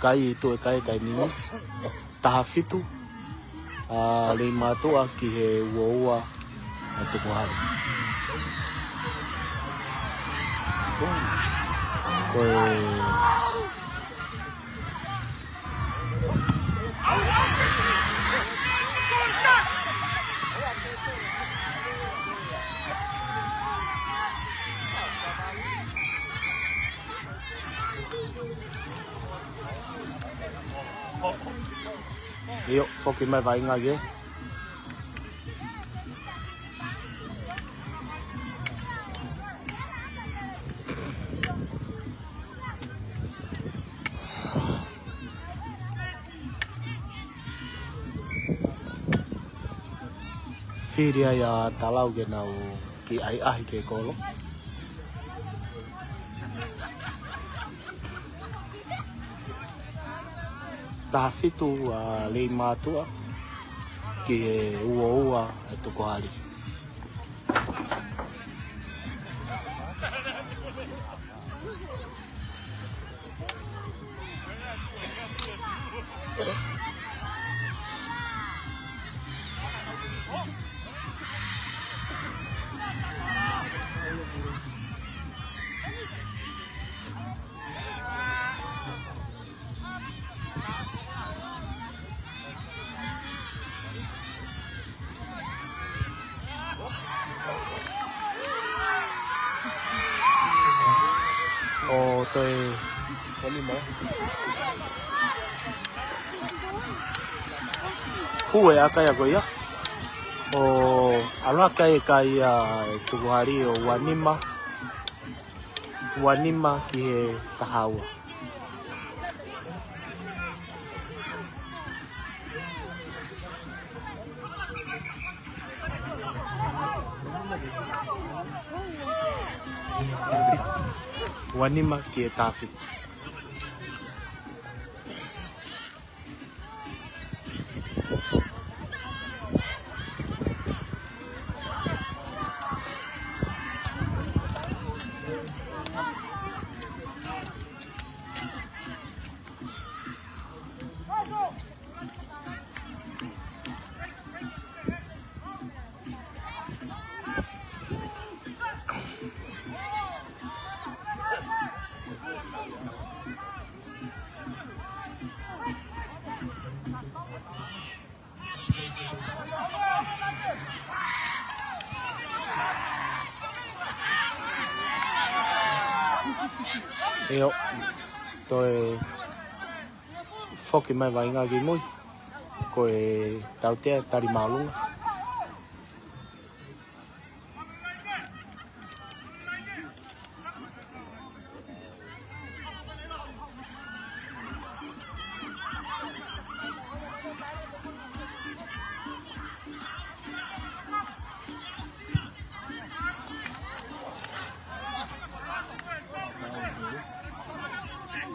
Kai ʻi tuʻa, kai, kai nini. Taha fitu ʻa Leimātuʻa ki he ua ua ʻa Tukuhali. Ko e ʻIo, foki mai vaʻinga ke. Fili ai ʻa Talau ke nau kiʻi ʻahiʻahi ki he kolo. Taha fitu ʻa Leimātuʻa ki he ua ua ʻa Tukuhali. ʻO toe hū e ʻakaia ko ia. ʻO ʻalu hake e kai ʻa Tukuhali ʻo ua nima. Ua nima ki he taha ua. Ua nima ki he taha fitu. ʻIo, toe foki mai vaʻinga ki mui. Ko e tautea tali māʻolunga.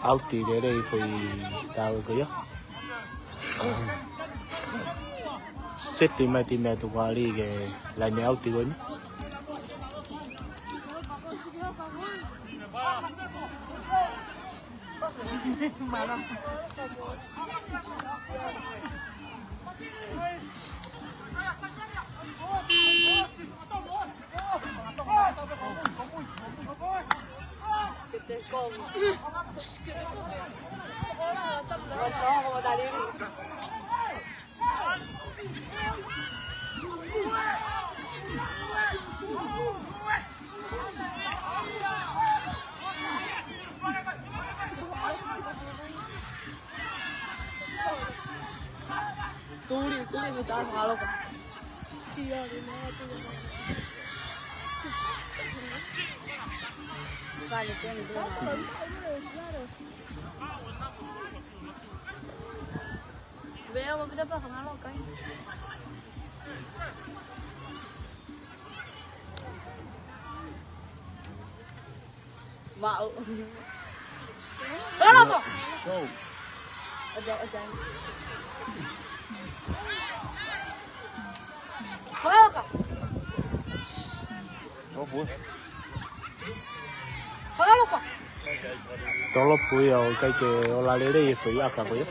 ʻAuti lelei foʻi tau ko ia. Seti mai e timi ʻa Tukuhali ke laine ʻauti ko eni. Tuli, tuli, tuli, tuli. Vale, tiene, tiene. Veo, veo, veo, veo, veo, veo. Maʻu. Lolopo. Go. Oja, oja. Lolopo. Go, boy. Tolopu ia ʻoku ʻikai ke ola lelei e foʻi ʻaka ko ia.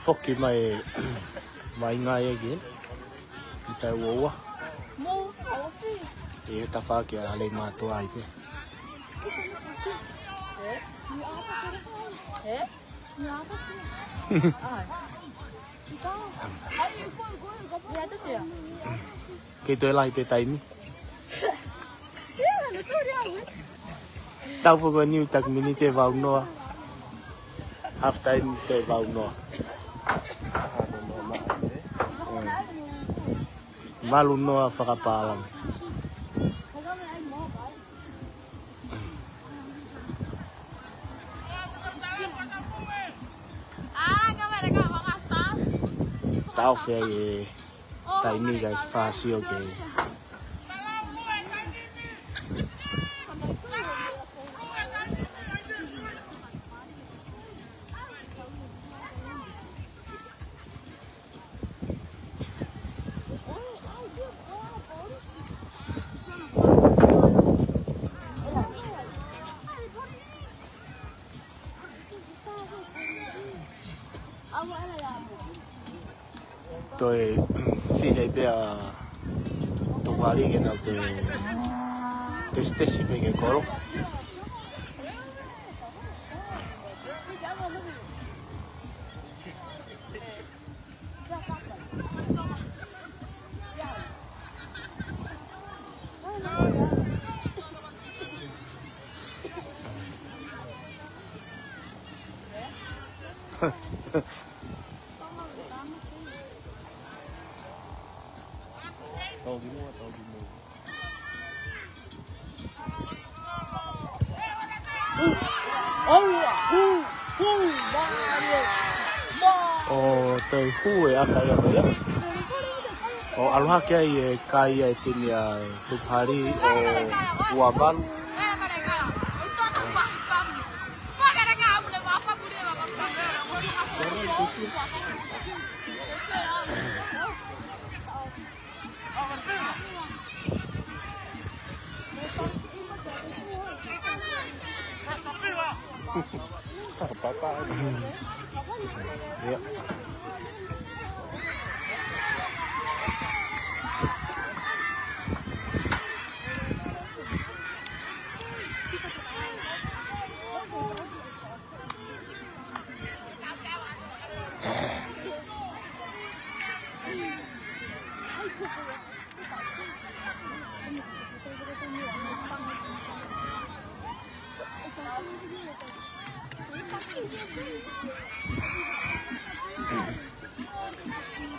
Foki mai, mai ngai ʻaki ē. ʻI he taʻu ua ua. ʻI he tafaʻaki ʻa Leimātuʻa ai pē. Kei toe lahi pē taimi. Tau foki ʻo niu taki miniti ʻe valu noa. Half time ʻe valu noa. Valu noa fakapālangi. Taʻofi ai e taimi, guys, fāsio ke. Toe fili pē ʻa Tukuhali ke nau toe tesitesi pē ke kolo. ʻO toe hū e ʻaka ia ko ia. ʻO ʻalu hake ai e kai ʻa e timi ʻa Tukuhali ʻo ua valu. Papa. Ia.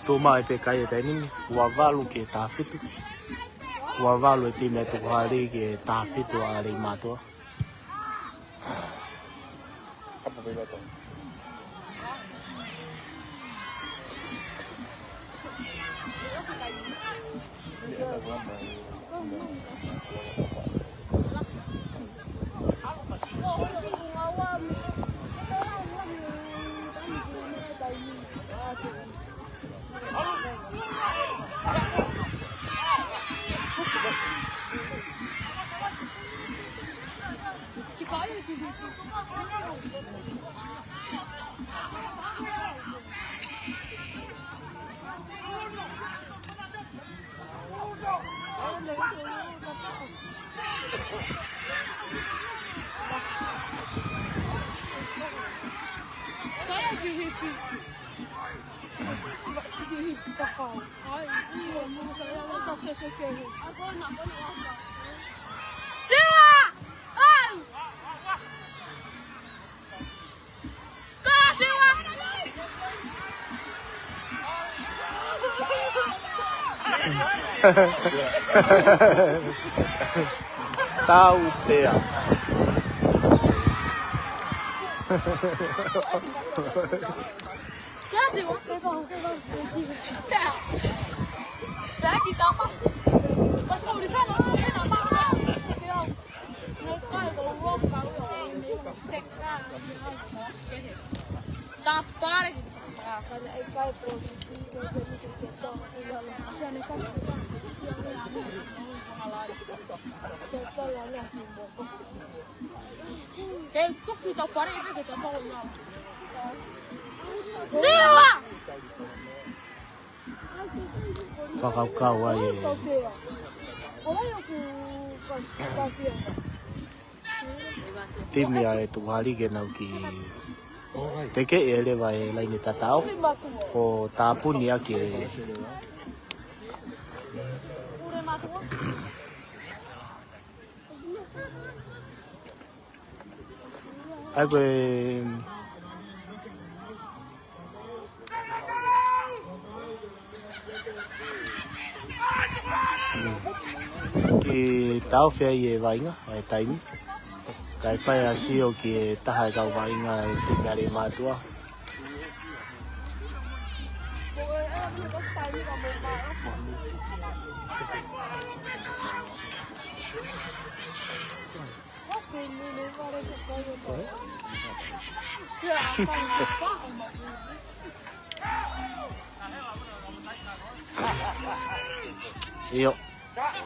Tuʻu mai pē kai e taimi ni, ua valu ki he taha fitu. Ua valu e timi ʻa Tukuhali ki he taha fitu ʻa Leimātuʻa. Tautea. Fakakaukau ai e timi ʻa e Tukuhali ke nau kiʻi tekeʻi e leva e laine tataʻo ʻo tāpuni ʻaki e ʻa ia ko e kiʻi taofi ai e vaʻinga ʻa e taimi. Kae fai ʻa e sio ki he taha e kau vaʻinga ʻa e timi ʻa Leimātuʻa. ʻIo,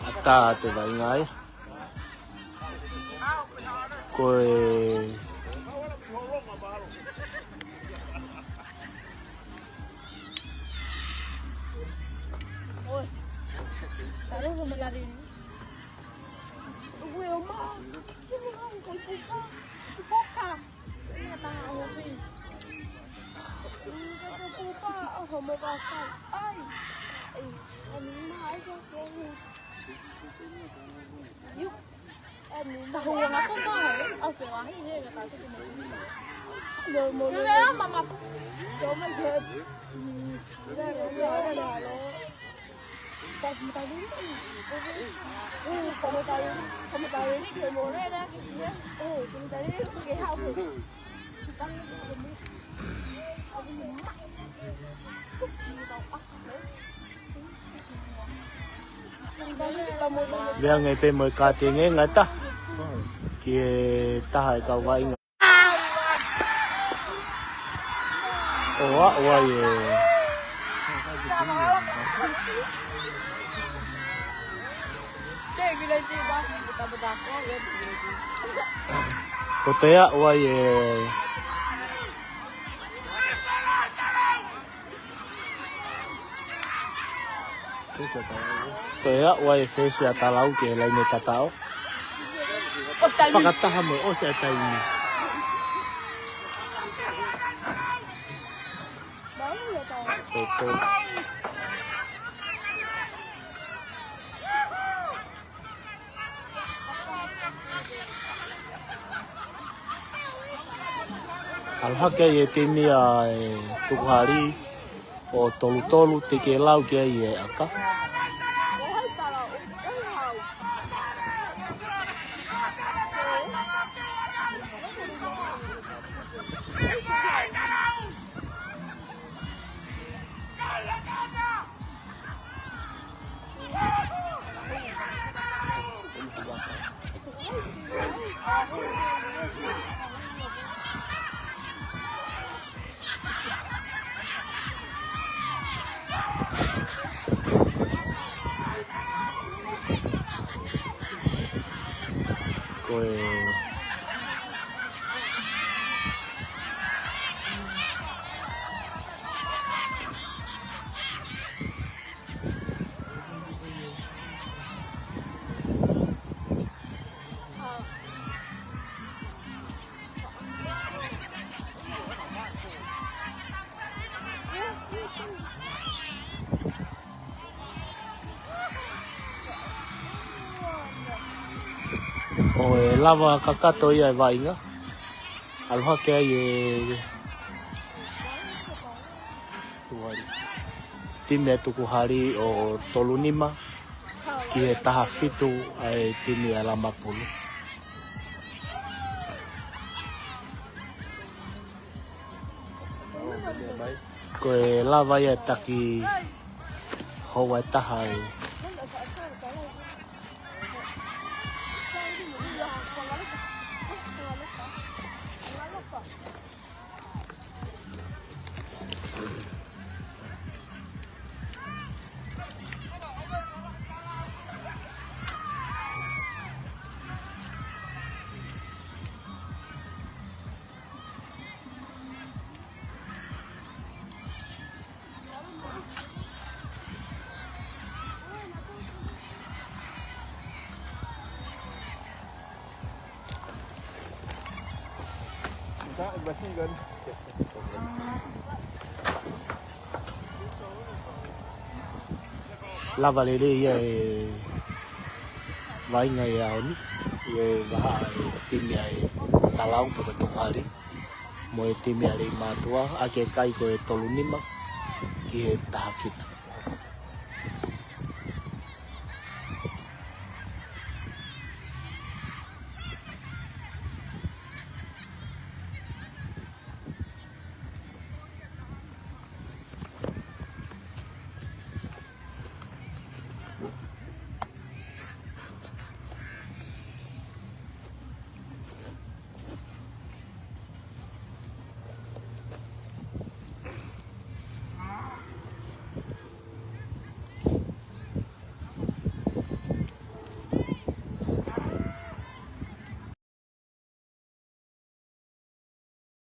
ʻatā atu e vaʻinga ia. Ko e Meʻa ange pē mo e kātenge ngata ki he taha e kau vaʻinga. ʻO aʻu ai e ʻo toe aʻu ai e toe aʻu ai e fesi ʻa Talau ki he laine tataʻo. Fakataha mo e ʻosi ʻa e taimi. Toto. ʻAlu hake ai e timi ʻa e Tukuhali ʻo tolutolu, teʻeki lau ki ai e ʻaka. Ko e ʻO e lava kakato ia e vaʻinga. ʻAlu hake ai e Tukuhali. Timi ʻa e Tukuhali ʻo tolu nima ki he taha fitu ʻa e timi ʻa Lamapulu. Ko e lava ia e taki houa ʻe taha e Lava lelei ia e vaʻinga ʻi he ʻaho ni, ʻi he vahaʻa e timi ʻa e Talaau pe ko e Tukuhali mo e timi ʻa Leimātuʻa, ʻa e kai ko e tolu nima ki he taha fitu.